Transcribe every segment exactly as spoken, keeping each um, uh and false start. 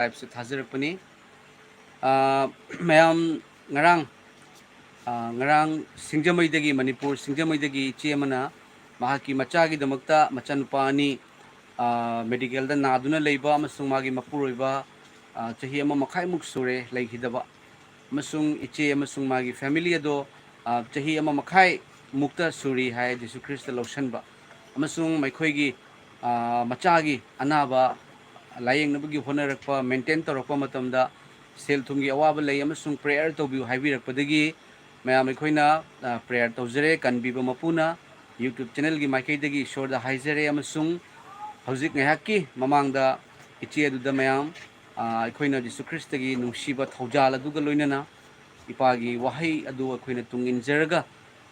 ꯂꯥꯏꯞꯁꯦ ꯊꯥꯖꯔꯛꯄꯅꯤ꯫ ꯑ, ꯃꯌꯥꯝ, ꯉꯔꯥꯡ, ꯑ, ꯉꯔꯥꯡ ꯁꯤꯡꯖꯃꯩꯗꯒꯤ, ꯃꯅꯤꯄꯨꯔ ꯁꯤꯡꯖꯃꯩꯗꯒꯤ ꯏꯆꯦ ꯑꯃꯅ ꯃꯍꯥꯛꯀꯤ ꯃꯆꯥꯒꯤꯗꯃꯛꯇ, ꯃꯆꯥꯅꯨꯄꯥ ꯑꯅꯤ, ꯑ, ꯃꯦꯗꯤꯀꯦꯜꯗ ꯅꯥꯗꯨꯅ ꯂꯩꯕ ꯑꯃꯁꯨꯡ ꯃꯥꯒꯤ ꯃꯄꯨꯔꯣꯏꯕ, ꯑ, ꯆꯍꯤ ꯑꯃ ꯃꯈꯥꯏꯃꯨꯛ ꯁꯨꯔꯦ ꯂꯩꯈꯤꯗꯕ, ꯑꯃꯁꯨꯡ ꯏꯆꯦ ꯑꯃꯁꯨꯡ ꯃꯥꯒꯤ ꯐꯦꯃꯤꯂꯤ ꯑꯗꯣ, ꯑ, ꯆꯍꯤ ꯑꯃ ꯃꯈꯥꯏ ꯃꯨꯛꯇ ꯁꯨꯔꯤ ꯍꯥꯏ ꯖꯤꯁꯨ ꯈ꯭ꯔꯤꯁꯇ ꯂꯧꯁꯟꯕ꯫ ꯑꯃꯁꯨꯡ ꯃꯈꯣꯏꯒꯤ, ꯑ, ꯃꯆꯥꯒꯤ ꯑꯅꯥꯕ ꯂꯥꯌꯦꯡꯅꯕꯒꯤ ꯍꯣꯠꯅꯔꯛꯄ, ꯃꯦꯟꯇꯦꯟ ꯇꯧꯔꯛꯄ ꯃꯇꯝꯗ ꯁꯦꯜ ꯊꯨꯝꯒꯤ ꯑꯋꯥꯕ ꯂꯩ ꯑꯃꯁꯨꯡ ꯄ꯭ꯔꯦꯌꯔ ꯇꯧꯕꯤꯌꯨ ꯍꯥꯏꯕꯤꯔꯛꯄꯗꯒꯤ ꯃꯌꯥꯝ ꯑꯩꯈꯣꯏꯅ, ꯑ, ꯄ꯭ꯔꯦꯌꯔ ꯇꯧꯖꯔꯦ꯫ ꯀꯟꯕꯤꯕ ꯃꯄꯨꯅ YouTube ꯆꯦꯅꯦꯜꯒꯤ ꯃꯥꯏꯀꯩꯗꯒꯤ ꯏꯁꯣꯔꯗ ꯍꯥꯏꯖꯔꯦ ꯑꯃꯁꯨꯡ ꯍꯧꯖꯤꯛ ꯉꯥꯏꯍꯥꯛꯀꯤ ꯃꯃꯥꯡꯗ ꯏꯆꯦ ꯑꯗꯨꯗ ꯃꯌꯥꯝ, ꯑ, ꯑꯩꯈꯣꯏꯅ ꯖꯤꯁꯨ ꯈ꯭ꯔꯤꯁꯇꯒꯤ ꯅꯨꯡꯁꯤꯕ ꯊꯧꯖꯥꯜ ꯑꯗꯨꯒ ꯂꯣꯏꯅꯅ ꯏꯄꯥꯒꯤ ꯋꯥꯍꯩ ꯑꯗꯨ ꯑꯩꯈꯣꯏꯅ ꯇꯨꯡ ꯏꯟꯖꯔꯒ,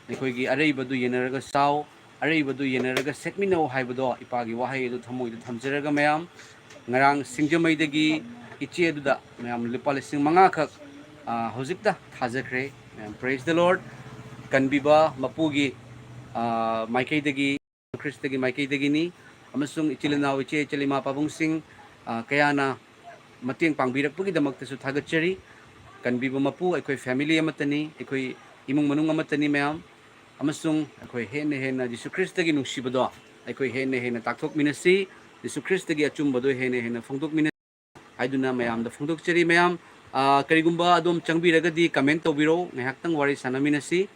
ꯑꯩꯈꯣꯏꯒꯤ "ꯑꯔꯩꯕꯗꯨ ꯌꯦꯟꯅꯔꯒ ꯆꯥꯎ, ꯑꯔꯩꯕꯗꯨ ꯌꯦꯟꯅꯔꯒ ꯁꯦꯠꯃꯤꯟꯅꯧ" ꯍꯥꯏꯕꯗꯣ, ꯏꯄꯥꯒꯤ ꯋꯥꯍꯩ ꯑꯗꯨ ꯊꯃꯣꯏꯗ ꯊꯝꯖꯔꯒ ꯃꯌꯥꯝ, ꯉꯔꯥꯡ ꯁꯤꯡꯖꯃꯩꯗꯒꯤ ꯏꯆꯦ ꯑꯗꯨꯗ ꯃꯌꯥꯝ ꯂꯨꯄꯥ ꯂꯤꯁꯤꯡ ꯃꯉꯥ ꯈꯛ, ꯑ, ꯍꯧꯖꯤꯛꯇ ꯊꯥꯖꯈ꯭ꯔꯦ꯫ ꯃꯌꯥꯝ, praise the Lord꯫ ꯀꯟꯕꯤꯕ ꯃꯄꯨꯒꯤ, ꯑ, ꯃꯥꯏꯀꯩꯗꯒꯤ, ꯈ꯭ꯔꯤꯁꯇꯒꯤ ꯃꯥꯏꯀꯩꯗꯒꯤꯅꯤ꯫ ꯑꯃꯁꯨꯡ ꯏꯆꯤꯜ ꯏꯅꯥꯎ, ꯏꯆꯦ ꯏꯆꯜ, ꯏꯃꯥ ꯄꯥꯕꯨꯡꯁꯤꯡ, ꯑ, ꯀꯌꯥꯅ ꯃꯇꯦꯡ ꯄꯥꯡꯕꯤꯔꯛꯄꯒꯤꯗꯃꯛꯇꯁꯨ ꯊꯥꯒꯠꯆꯔꯤ꯫ ꯀꯟꯕꯤꯕ ꯃꯄꯨ, ꯑꯩꯈꯣꯏ ꯐꯦꯃꯤꯂꯤ ꯑꯃꯠꯇꯅꯤ, ꯑꯩꯈꯣꯏ ꯏꯃꯨꯡ ꯃꯅꯨꯡ ꯑꯃꯠꯇꯅꯤ ꯃꯌꯥꯝ꯫ ꯑꯃꯁꯨꯡ ꯑꯩꯈꯣꯏ ꯍꯦꯟꯅ ꯍꯦꯟꯅ ꯖꯤꯁꯨ ꯈ꯭ꯔꯤꯁꯇꯒꯤ ꯅꯨꯡꯁꯤꯕꯗꯣ ꯑꯩꯈꯣꯏ ꯍꯦꯟꯅ ꯍꯦꯟꯅ ꯇꯥꯛꯊꯣꯛꯃꯤꯟꯅꯁꯤ, ꯖꯤꯁꯨ ꯈ꯭ꯔꯤꯁꯇꯒꯤ ꯑꯆꯨꯝꯕꯗꯣ ꯍꯦꯟꯅ ꯍꯦꯟꯅ ꯐꯣꯡꯗꯣꯛꯃꯤꯟꯅꯁꯤ ꯍꯥꯏꯗꯨꯅ ꯃꯌꯥꯝꯗ ꯐꯣꯡꯗꯣꯛꯆꯔꯤ꯫ ꯃꯌꯥꯝ, ꯑ, ꯀꯔꯤꯒꯨꯝꯕ ꯑꯗꯣꯝ ꯆꯪꯕꯤꯔꯒꯗꯤ ꯀꯃꯦꯟ ꯇꯧꯕꯤꯔꯣ, ꯉꯥꯏꯍꯥꯛꯇꯪ ꯋꯥꯔꯤ ꯁꯥꯟꯅꯃꯤꯟꯅꯁꯤ꯫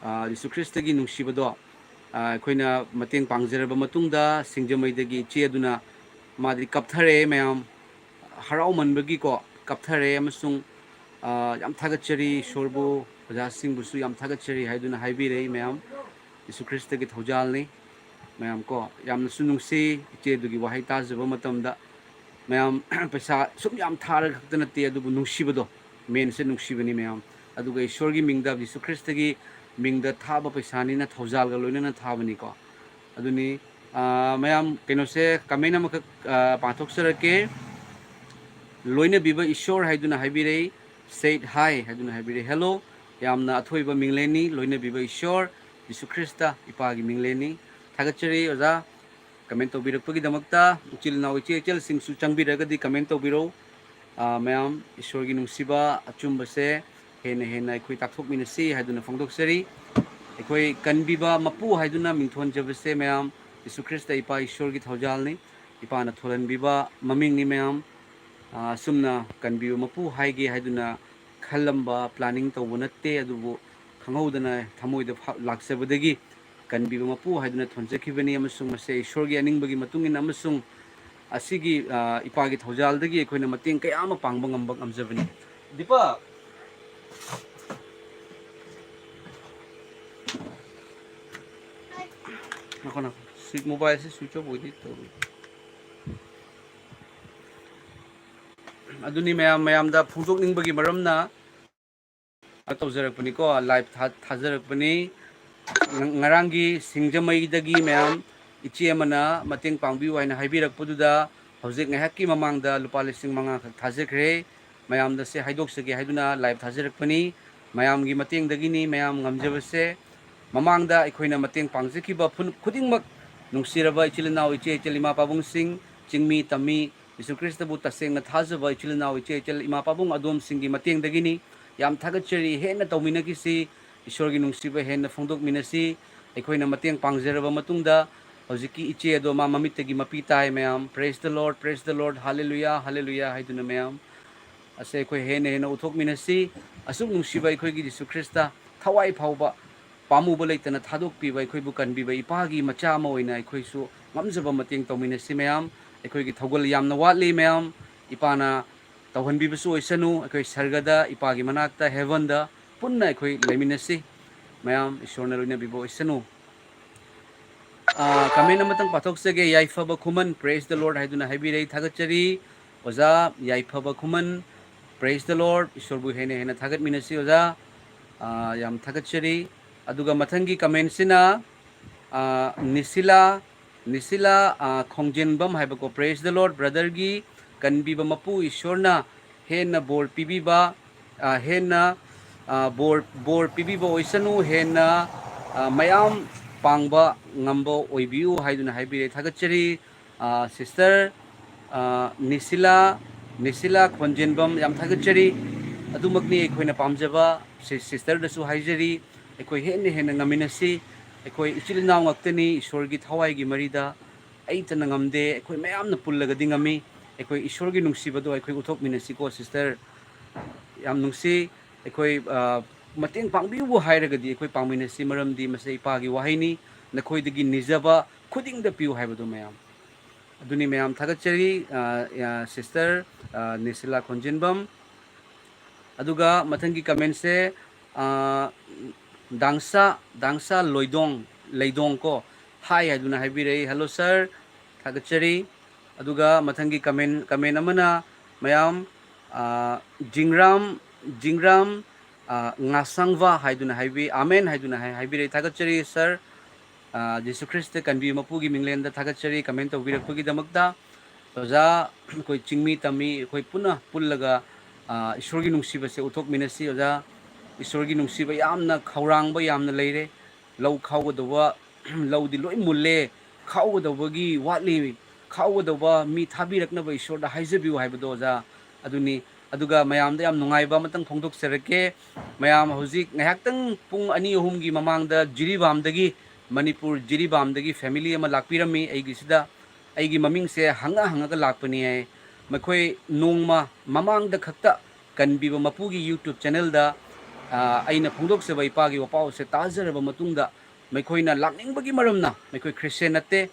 ꯑ, ꯖꯤꯁꯨ ꯈ꯭ꯔꯤꯁꯇꯒꯤ ꯅꯨꯡꯁꯤꯕꯗꯣ, ꯑ, ꯑꯩꯈꯣꯏꯅ ꯃꯇꯦꯡ ꯄꯥꯡꯖꯔꯕ ꯃꯇꯨꯡꯗ ꯁꯤꯡꯖꯃꯩꯗꯒꯤ ꯏꯆꯦ ꯑꯗꯨꯅ ꯃꯥꯗꯤ ꯀꯞꯊꯔꯛꯑꯦ ꯃꯌꯥꯝ, ꯍꯔꯥꯎꯃꯟꯕꯒꯤꯀꯣ ꯀꯞꯊꯔꯦ ꯑꯃꯁꯨꯡ, ꯑ, ꯌꯥꯝ ꯊꯥꯒꯠꯆꯔꯤ ꯏꯁꯣꯔꯕꯨ, ꯑꯣꯖꯥꯁꯤꯡꯕꯨꯁꯨ ꯌꯥꯝ ꯊꯥꯒꯠꯆꯔꯤ ꯍꯥꯏꯗꯨꯅ ꯍꯥꯏꯕꯤꯔꯛꯏ ꯃꯌꯥꯝ꯫ ꯖꯤꯁꯨ ꯈ꯭ꯔꯤꯁꯇꯒꯤ ꯊꯧꯖꯥꯜꯅꯤ ꯃꯌꯥꯝ ꯀꯣ꯫ ꯌꯥꯝꯅꯁꯨ ꯅꯨꯡꯁꯤ ꯏꯆꯦ ꯑꯗꯨꯒꯤ ꯋꯥꯍꯩ ꯇꯥꯖꯕ ꯃꯇꯝꯗ꯫ ꯃꯌꯥꯝ, ꯄꯩꯁꯥ ꯁꯨꯝ ꯌꯥꯝ ꯊꯥꯔꯒ ꯈꯛꯇ ꯅꯠꯇꯦ, ꯑꯗꯨꯕꯨ ꯅꯨꯡꯁꯤꯕꯗꯣ, ꯃꯦꯟꯁꯦ ꯅꯨꯡꯁꯤꯕꯅꯤ ꯃꯌꯥꯝ꯫ ꯑꯗꯨꯒ ꯏꯁꯣꯔꯒꯤ ꯃꯤꯡꯗ, ꯖꯤꯁꯨ ꯈ꯭ꯔꯤꯁꯇꯒꯤ ꯃꯤꯡꯗ ꯊꯥꯕ ꯄꯩꯁꯥꯅꯤꯅ ꯊꯧꯖꯥꯜꯒ ꯂꯣꯏꯅꯅ ꯊꯥꯕꯅꯤꯀꯣ꯫ ꯑꯗꯨꯅꯤ, ꯑ, ꯃꯌꯥꯝ ꯀꯩꯅꯣꯁꯦ ꯀꯃꯦꯟ ꯑꯃꯈꯛ, ꯑ, ꯄꯥꯊꯣꯛꯆꯔꯛꯀꯦ꯫ ꯂꯣꯏꯅꯕꯤꯕ ꯏꯁꯣꯔ ꯍꯥꯏꯗꯨꯅ ꯍꯥꯏꯕꯤꯔꯛꯏ, said hi ꯍꯥꯏꯗꯨꯅ ꯍꯥꯏꯕꯤꯔꯛꯏ꯫ Hello, ꯌꯥꯝꯅ ꯑꯊꯣꯏꯕ ꯃꯤꯡꯂꯦꯟꯅꯤ, ꯂꯣꯏꯅꯕꯤꯕ ꯏꯁꯣꯔ, ꯖꯤꯁꯨ ꯈ꯭ꯔꯤꯁꯇ ꯏꯄꯥꯒꯤ ꯃꯤꯡꯂꯦꯟꯅꯤ꯫ ꯊꯥꯒꯠꯆꯔꯤ ꯑꯣꯖꯥ꯫ ꯀꯃꯦꯟ ꯇꯧꯕꯤꯔꯛꯄꯒꯤꯗꯃꯛꯇ ꯏꯆꯤꯜ ꯏꯅꯥꯎ ꯏꯆꯦ ꯏꯆꯜꯁꯤꯡꯁꯨ ꯆꯪꯕꯤꯔꯒꯗꯤ ꯀꯃꯦꯟ ꯇꯧꯕꯤꯔꯧ꯫ ꯑ, ꯃꯌꯥꯝ, ꯏꯁꯣꯔꯒꯤ ꯅꯨꯡꯁꯤꯕ ꯑꯆꯨꯝꯕꯁꯦ ꯍꯦꯟꯅ ꯍꯦꯟꯅ ꯑꯩꯈꯣꯏ ꯇꯥꯛꯊꯣꯛꯃꯤꯟꯅꯁꯤ ꯍꯥꯏꯗꯨꯅ ꯐꯣꯡꯗꯣꯛꯆꯔꯤ꯫ ꯑꯩꯈꯣꯏ ꯀꯟꯕꯤꯕ ꯃꯄꯨ ꯍꯥꯏꯗꯨꯅ ꯃꯤꯡꯊꯣꯟꯖꯕꯁꯦ, ꯃꯌꯥꯝ, ꯖꯤꯁꯨ ꯈ꯭ꯔꯤꯁꯇ ꯏꯄꯥ ꯏꯁꯣꯔꯒꯤ ꯊꯧꯖꯥꯜꯅꯤ꯫ ꯏꯄꯥꯅ ꯊꯣꯜꯍꯟꯕꯤꯕ ꯃꯃꯤꯡꯅꯤ, ꯃꯌꯥꯝ꯫ ꯑ, ꯑꯁꯨꯝꯅ ꯀꯟꯕꯤꯕ ꯃꯄꯨ ꯍꯥꯏꯒꯦ ꯍꯥꯏꯗꯨꯅ ꯈꯜꯂꯝꯕ, ꯄ꯭ꯂꯥꯅꯤꯡ ꯇꯧꯕ ꯅꯠꯇꯦ, ꯑꯗꯨꯕꯨ ꯈꯪꯍꯧꯗꯅ ꯊꯃꯣꯏꯗ ꯐꯥ-, ꯂꯥꯛꯆꯕꯗꯒꯤ ꯀꯟꯕꯤꯕ ꯃꯄꯨ ꯍꯥꯏꯗꯨꯅ ꯊꯣꯟꯖꯈꯤꯕꯅꯤ, ꯑꯃꯁꯨꯡ ꯃꯁꯤ ꯏꯁꯣꯔꯒꯤ ꯑꯅꯤꯡꯕꯒꯤ ꯃꯇꯨꯡ ꯏꯟꯅ ꯑꯃꯁꯨꯡ ꯑꯁꯤꯒꯤ, ꯑ, ꯏꯄꯥꯒꯤ ꯊꯧꯖꯥꯜꯗꯒꯤ ꯑꯩꯈꯣꯏꯅ ꯃꯇꯦꯡ ꯀꯌꯥ ꯑꯃ ꯄꯥꯡꯕ ꯉꯝꯕ, ꯉꯝꯖꯕꯅꯤ꯫ ꯗꯤꯄꯛ! ꯉꯥꯏꯈꯣ, ꯉꯥꯏꯈꯣ꯫ ꯁ꯭ꯋꯤꯆ, ꯃꯣꯕꯥꯏꯜꯁꯦ ꯁ꯭ꯋꯤꯆ ꯑꯣꯐ ꯑꯣꯏꯗꯤ ꯇꯧꯔꯤ꯫ ꯑꯗꯨꯅꯤ ꯃꯌꯥꯝ, ꯃꯌꯥꯝꯗ ꯐꯣꯡꯗꯣꯛꯅꯤꯡꯕꯒꯤ ꯃꯔꯝꯅ ꯇꯧꯖꯔꯛꯄꯅꯤꯀꯣ, ꯂꯥꯏꯚ ꯊꯥ-, ꯊꯥꯖꯔꯛꯄꯅꯤ꯫ ꯉ-, ꯉꯔꯥꯡꯒꯤ ꯁꯤꯡꯖꯃꯩꯗꯒꯤ ꯃꯌꯥꯝ ꯏꯆꯦ ꯑꯃꯅ ꯃꯇꯦꯡ ꯄꯥꯡꯕꯤꯌꯨ ꯍꯥꯏꯅ ꯍꯥꯏꯕꯤꯔꯛꯄꯗꯨꯗ ꯍꯧꯖꯤꯛ ꯉꯥꯏꯍꯥꯛꯀꯤ ꯃꯃꯥꯡꯗ ꯂꯨꯄꯥ ꯂꯤꯁꯤꯡ ꯃꯉꯥ ꯈꯛ ꯊꯥꯖꯈ꯭ꯔꯦ꯫ ꯃꯌꯥꯝꯗ ꯁꯦ ꯍꯥꯏꯗꯣꯛꯆꯒꯦ ꯍꯥꯏꯗꯨꯅ ꯂꯥꯏꯚ ꯊꯥꯖꯔꯛꯄꯅꯤ꯫ ꯃꯌꯥꯝꯒꯤ ꯃꯇꯦꯡꯗꯒꯤꯅꯤ, ꯃꯌꯥꯝ ꯉꯝꯖꯕꯁꯦ꯫ ꯃꯃꯥꯡꯗ ꯑꯩꯈꯣꯏꯅ ꯃꯇꯦꯡ ꯄꯥꯡꯖꯈꯤꯕ ꯐꯨꯟ-, ꯈꯨꯗꯤꯡꯃꯛ, ꯅꯨꯡꯁꯤꯔꯕ ꯏꯆꯤꯜ ꯏꯅꯥꯎ, ꯏꯆꯦ ꯏꯆꯜ, ꯏꯃꯥ ꯄꯥꯕꯨꯡꯁꯤꯡ, ꯆꯤꯡꯃꯤ ꯇꯝꯃꯤ, ꯖꯤꯁꯨ ꯈ꯭ꯔꯤꯁꯇꯕꯨ ꯇꯁꯦꯡꯅ ꯊꯥꯖꯕ ꯏꯆꯤꯜ ꯏꯅꯥꯎ, ꯏꯆꯦ ꯏꯆꯜ, ꯏꯃꯥ ꯄꯥꯕꯨꯡ ꯑꯗꯣꯝꯁꯤꯡꯒꯤ ꯃꯇꯦꯡꯗꯒꯤꯅꯤ꯫ ꯌꯥꯝ ꯊꯥꯒꯠꯆꯔꯤ꯫ ꯍꯦꯟꯅ ꯇꯧꯃꯤꯟꯅꯈꯤꯁꯤ꯫ ꯏꯁꯣꯔꯒꯤ ꯅꯨꯡꯁꯤꯕ ꯍꯦꯟꯅ ꯐꯣꯡꯗꯣꯛꯃꯤꯟꯅꯁꯤ꯫ ꯑꯩꯈꯣꯏꯅ ꯃꯇꯦꯡ ꯄꯥꯡꯖꯔꯕ ꯃꯇꯨꯡꯗ ꯍꯧꯖꯤꯛꯀꯤ ꯏꯆꯦ ꯑꯗꯣ ꯃꯥ ꯃꯃꯤꯠꯇꯒꯤ ꯃꯄꯤ ꯇꯥꯏ ꯃꯌꯥꯝ꯫ Praise the Lord, praise the Lord, hallelujah, hallelujah ꯍꯥꯏꯗꯨꯅ ꯃꯌꯥꯝ ꯑꯁꯦ ꯑꯩꯈꯣꯏ ꯍꯦꯟꯅ ꯍꯦꯟꯅ ꯎꯠꯊꯣꯛꯃꯤꯟꯅꯁꯤ꯫ ꯑꯁꯨꯛ ꯅꯨꯡꯁꯤꯕ ꯑꯩꯈꯣꯏꯒꯤ ꯖꯤꯁꯨ ꯈ꯭ꯔꯤꯁꯇ ꯊꯋꯥꯏ ꯐꯥꯎꯕ ꯄꯥꯝꯃꯨꯕ ꯂꯩꯇꯅ ꯊꯥꯗꯣꯛꯄꯤꯕ, ꯑꯩꯈꯣꯏꯕꯨ ꯀꯟꯕꯤꯕ ꯏꯄꯥꯒꯤ ꯃꯆꯥ ꯑꯃ ꯑꯣꯏꯅ ꯑꯩꯈꯣꯏꯁꯨ ꯉꯝꯖꯕ ꯃꯇꯦꯡ ꯇꯧꯃꯤꯟꯅꯁꯤ ꯃꯌꯥꯝ꯫ ꯑꯩꯈꯣꯏꯒꯤ ꯊꯧꯒꯜ ꯌꯥꯝꯅ ꯋꯥꯠꯂꯤ ꯃꯌꯥꯝ꯫ ꯏꯄꯥꯅ ꯇꯧꯍꯟꯕꯤꯕꯁꯨ ꯑꯣꯏꯁꯅꯨ꯫ ꯑꯩꯈꯣꯏ ꯁꯔꯒꯗ ꯏꯄꯥꯒꯤ ꯃꯅꯥꯛꯇ, ꯍꯦꯚꯟꯗ ꯄꯨꯟꯅ ꯑꯩꯈꯣꯏ ꯂꯩꯃꯤꯟꯅꯁꯤ꯫ ꯃꯌꯥꯝ ꯏꯁꯣꯔꯅ ꯂꯣꯏꯅꯕꯤꯕ ꯑꯣꯏꯁꯅꯨ꯫ ꯑꯥ, ꯀꯃꯦꯟ ꯑꯃꯇꯪ ꯄꯥꯊꯣꯛꯆꯒꯦ꯫ ꯌꯥꯏꯐꯕ ꯈꯨꯃꯟ, Praise the Lord ꯍꯥꯏꯗꯨꯅ ꯍꯥꯏꯕꯤꯔꯛꯏ, ꯊꯥꯒꯠꯆꯔꯤ꯫ ꯑꯣꯖꯥ ꯌꯥꯏꯐꯕ ꯈꯨꯃꯟ, Praise the Lord꯫ ꯏꯁꯣꯔꯕꯨ ꯍꯦꯟꯅ ꯍꯦꯟꯅ ꯊꯥꯒꯠꯃꯤꯟꯅꯁꯤ ꯑꯣꯖꯥ꯫ ꯑꯥ, ꯌꯥꯝ ꯊꯥꯒꯠꯆꯔꯤ꯫ ꯑꯗꯨꯒ ꯃꯊꯪꯒꯤ ꯀꯃꯦꯟꯁꯤꯅ, ꯑꯥ, ꯅꯤꯁꯤꯂꯥ, ꯅꯤꯁꯤꯂꯥ, ꯑꯥ, ꯈꯣꯡꯖꯦꯟꯕꯝ ꯍꯥꯏꯕꯀꯣ, Praise the Lord brotherꯒꯤ ꯀꯟꯕꯤꯕ ꯃꯄꯨ ꯏꯁꯣꯔꯅ ꯍꯦꯟꯅ ꯕꯣꯔ ꯄꯤꯕꯤꯕ, ꯑꯥ, ꯍꯦꯟꯅ, ꯑꯥ, ꯕꯣꯔ, ꯕꯣꯔ ꯄꯤꯕꯤꯕ ꯑꯣꯏꯁꯅꯨ, ꯍꯦꯟꯅ, ꯑꯥ, ꯃꯌꯥꯝ ꯄꯥꯡꯕ ꯉꯝꯕ ꯑꯣꯏꯕꯤꯌꯨ ꯍꯥꯏꯗꯨꯅ ꯍꯥꯏꯕꯤꯔꯦ꯫ ꯊꯥꯒꯠꯆꯔꯤ꯫ ꯑ, ꯁꯤꯁꯇꯔ, ꯑ, ꯅꯤꯁꯤꯂꯥ, ꯅꯤꯁꯤꯂꯥ ꯈꯣꯟꯖꯦꯟꯕꯝ, ꯌꯥꯝ ꯊꯥꯒꯠꯆꯔꯤ꯫ ꯑꯗꯨꯃꯛꯅꯤ ꯑꯩꯈꯣꯏꯅ ꯄꯥꯝꯖꯕ꯫ ꯁꯤ-, ꯁꯤꯁꯇꯔꯗꯁꯨ ꯍꯥꯏꯖꯔꯤ, ꯑꯩꯈꯣꯏ ꯍꯦꯟꯅ ꯍꯦꯟꯅ ꯉꯝꯃꯤꯟꯅꯁꯤ꯫ ꯑꯩꯈꯣꯏ ꯏꯆꯤꯜ ꯏꯅꯥꯎ ꯉꯥꯛꯇꯅꯤ, ꯏꯁꯣꯔꯒꯤ ꯊꯋꯥꯏꯒꯤ ꯃꯔꯤꯗ꯫ ꯑꯩꯇꯅ ꯉꯝꯗꯦ, ꯑꯩꯈꯣꯏ ꯃꯌꯥꯝꯅ ꯄꯨꯜꯂꯒꯗꯤ ꯉꯝꯃꯤ꯫ ꯑꯩꯈꯣꯏ ꯏꯁꯣꯔꯒꯤ ꯅꯨꯡꯁꯤꯕꯗꯣ ꯑꯩꯈꯣꯏ ꯎꯠꯊꯣꯛꯃꯤꯟꯅꯁꯤꯀꯣ, ꯁꯤꯁꯇꯔ꯫ ꯌꯥꯝ ꯅꯨꯡꯁꯤ꯫ ꯑꯩꯈꯣꯏ, ꯑ, ꯃꯇꯦꯡ ꯄꯥꯡꯕꯤꯌꯨꯕꯨ ꯍꯥꯏꯔꯒꯗꯤ ꯑꯩꯈꯣꯏ ꯄꯥꯡꯃꯤꯟꯅꯁꯤ, ꯃꯔꯝꯗꯤ ꯃꯁꯤ ꯏꯄꯥꯒꯤ ꯋꯥꯍꯩꯅꯤ, "ꯅꯈꯣꯏꯗꯒꯤ ꯅꯤꯖꯕ ꯈꯨꯗꯤꯡꯗ ꯄꯤꯌꯨ" ꯍꯥꯏꯕꯗꯣ, ꯃꯌꯥꯝ꯫ ꯑꯗꯨꯅꯤ, ꯃꯌꯥꯝ ꯊꯥꯒꯠꯆꯔꯤ, ꯑ, ꯑ, ꯁꯤꯁꯇꯔ, ꯑ, ꯅꯤꯁꯤꯂꯥ ꯈꯣꯟꯖꯦꯟꯕꯝ꯫ ꯑꯗꯨꯒ ꯃꯊꯪꯒꯤ ꯀꯃꯦꯟꯁꯦ, ꯑ, ꯗꯥꯡꯁꯥ, ꯗꯥꯡꯁꯥ ꯂꯣꯏꯗꯣꯡ, ꯂꯩꯗꯣꯡ ꯀꯣ, "ꯍꯥꯏ" ꯍꯥꯏꯗꯨꯅ ꯍꯥꯏꯕꯤꯔꯛꯏ꯫ "ꯍꯜꯂꯣ ꯁꯥꯔ", ꯊꯥꯒꯠꯆꯔꯤ꯫ ꯑꯗꯨꯒ ꯃꯊꯪꯒꯤ ꯀꯃꯦꯟ, ꯀꯃꯦꯟ ꯑꯃꯅ ꯃꯌꯥꯝ, ꯑ, ꯖꯤꯡꯔꯥꯝ, ꯖꯤꯡꯔꯥꯝ, ꯑ, ꯉꯥꯁꯪꯚ ꯍꯥꯏꯗꯨꯅ ꯍꯥꯏꯕꯤ, "ꯑꯥꯃꯦꯟ" ꯍꯥꯏꯗꯨꯅ ꯍꯥꯏ-, ꯍꯥꯏꯕꯤꯔꯛꯏ꯫ ꯊꯥꯒꯠꯆꯔꯤ ꯁꯥꯔ꯫ ꯑ, ꯖꯤꯁꯨ ꯈ꯭ꯔꯤꯁꯇ ꯀꯟꯕꯤꯕ ꯃꯄꯨꯒꯤ ꯃꯤꯡꯂꯦꯟꯗ ꯊꯥꯒꯠꯆꯔꯤ ꯀꯃꯦꯟ ꯇꯧꯕꯤꯔꯛꯄꯒꯤꯗꯃꯛꯇ꯫ ꯑꯣꯖꯥ, ꯑꯩꯈꯣꯏ ꯆꯤꯡꯃꯤ ꯇꯝꯃꯤ, ꯑꯩꯈꯣꯏ ꯄꯨꯟꯅ ꯄꯨꯜꯂꯒ, ꯑ, ꯏꯁꯣꯔꯒꯤ ꯅꯨꯡꯁꯤꯕꯁꯦ ꯎꯠꯊꯣꯛꯃꯤꯟꯅꯁꯤ꯫ ꯑꯣꯖꯥ, ꯏꯁꯣꯔꯒꯤ ꯅꯨꯡꯁꯤꯕ ꯌꯥꯝꯅ ꯈꯧꯔꯥꯡꯕ ꯌꯥꯝꯅ ꯂꯩꯔꯦ꯫ ꯂꯧ ꯈꯥꯎꯒꯗꯧꯕ, ꯂꯧꯗꯤ ꯂꯣꯏ ꯃꯨꯜꯂꯦ, ꯈꯥꯎꯒꯗꯧꯕꯒꯤ ꯋꯥꯠꯂꯤ, ꯈꯥꯎꯒꯗꯧꯕ ꯃꯤ ꯊꯥꯕꯤꯔꯛꯅꯕ ꯏꯁꯣꯔꯗ ꯍꯥꯏꯖꯕꯤꯌꯨ ꯍꯥꯏꯕꯗꯣ, ꯑꯣꯖꯥ, ꯑꯗꯨꯅꯤ꯫ ꯑꯗꯨꯒ ꯃꯌꯥꯝꯗ ꯌꯥꯝ ꯅꯨꯡꯉꯥꯏꯕ ꯑꯃꯇꯪ ꯐꯣꯡꯗꯣꯛꯆꯔꯛꯀꯦ꯫ ꯃꯌꯥꯝ ꯍꯧꯖꯤꯛ ꯉꯥꯏꯍꯥꯛꯇꯪ ꯄꯨꯡ ꯑꯅꯤ ꯑꯍꯨꯝꯒꯤ ꯃꯃꯥꯡꯗ ꯖꯤꯔꯤꯕꯥꯝꯗꯒꯤ, ꯃꯅꯤꯄꯨꯔ ꯖꯤꯔꯤꯕꯥꯝꯗꯒꯤ ꯐꯦꯃꯤꯂꯤ ꯑꯃ ꯂꯥꯛꯄꯤꯔꯝꯃꯤ ꯑꯩꯒꯤꯁꯤꯗ꯫ ꯑꯩꯒꯤ ꯃꯃꯤꯡꯁꯦ ꯍꯪꯉ ꯍꯪꯉꯒ ꯂꯥꯛꯄꯅꯤ ꯍꯥꯏ꯫ ꯃꯈꯣꯏ ꯅꯣꯡꯃ ꯃꯃꯥꯡꯗ ꯈꯛꯇ ꯀꯟꯕꯤꯕ ꯃꯄꯨꯒꯤ YouTube ꯆꯦꯅꯦꯜꯗ, ꯑ, ꯑꯩꯅ ꯐꯣꯡꯗꯣꯛꯆꯕ ꯏꯄꯥꯒꯤ ꯋꯥꯄꯥꯎꯁꯦ ꯇꯥꯖꯔꯕ ꯃꯇꯨꯡꯗ, ꯃꯈꯣꯏꯅ ꯂꯥꯛꯅꯤꯡꯕꯒꯤ ꯃꯔꯝꯅ, ꯃꯈꯣꯏ ꯈ꯭ꯔꯤꯁꯇꯤꯌꯥꯟ ꯅꯠꯇꯦ,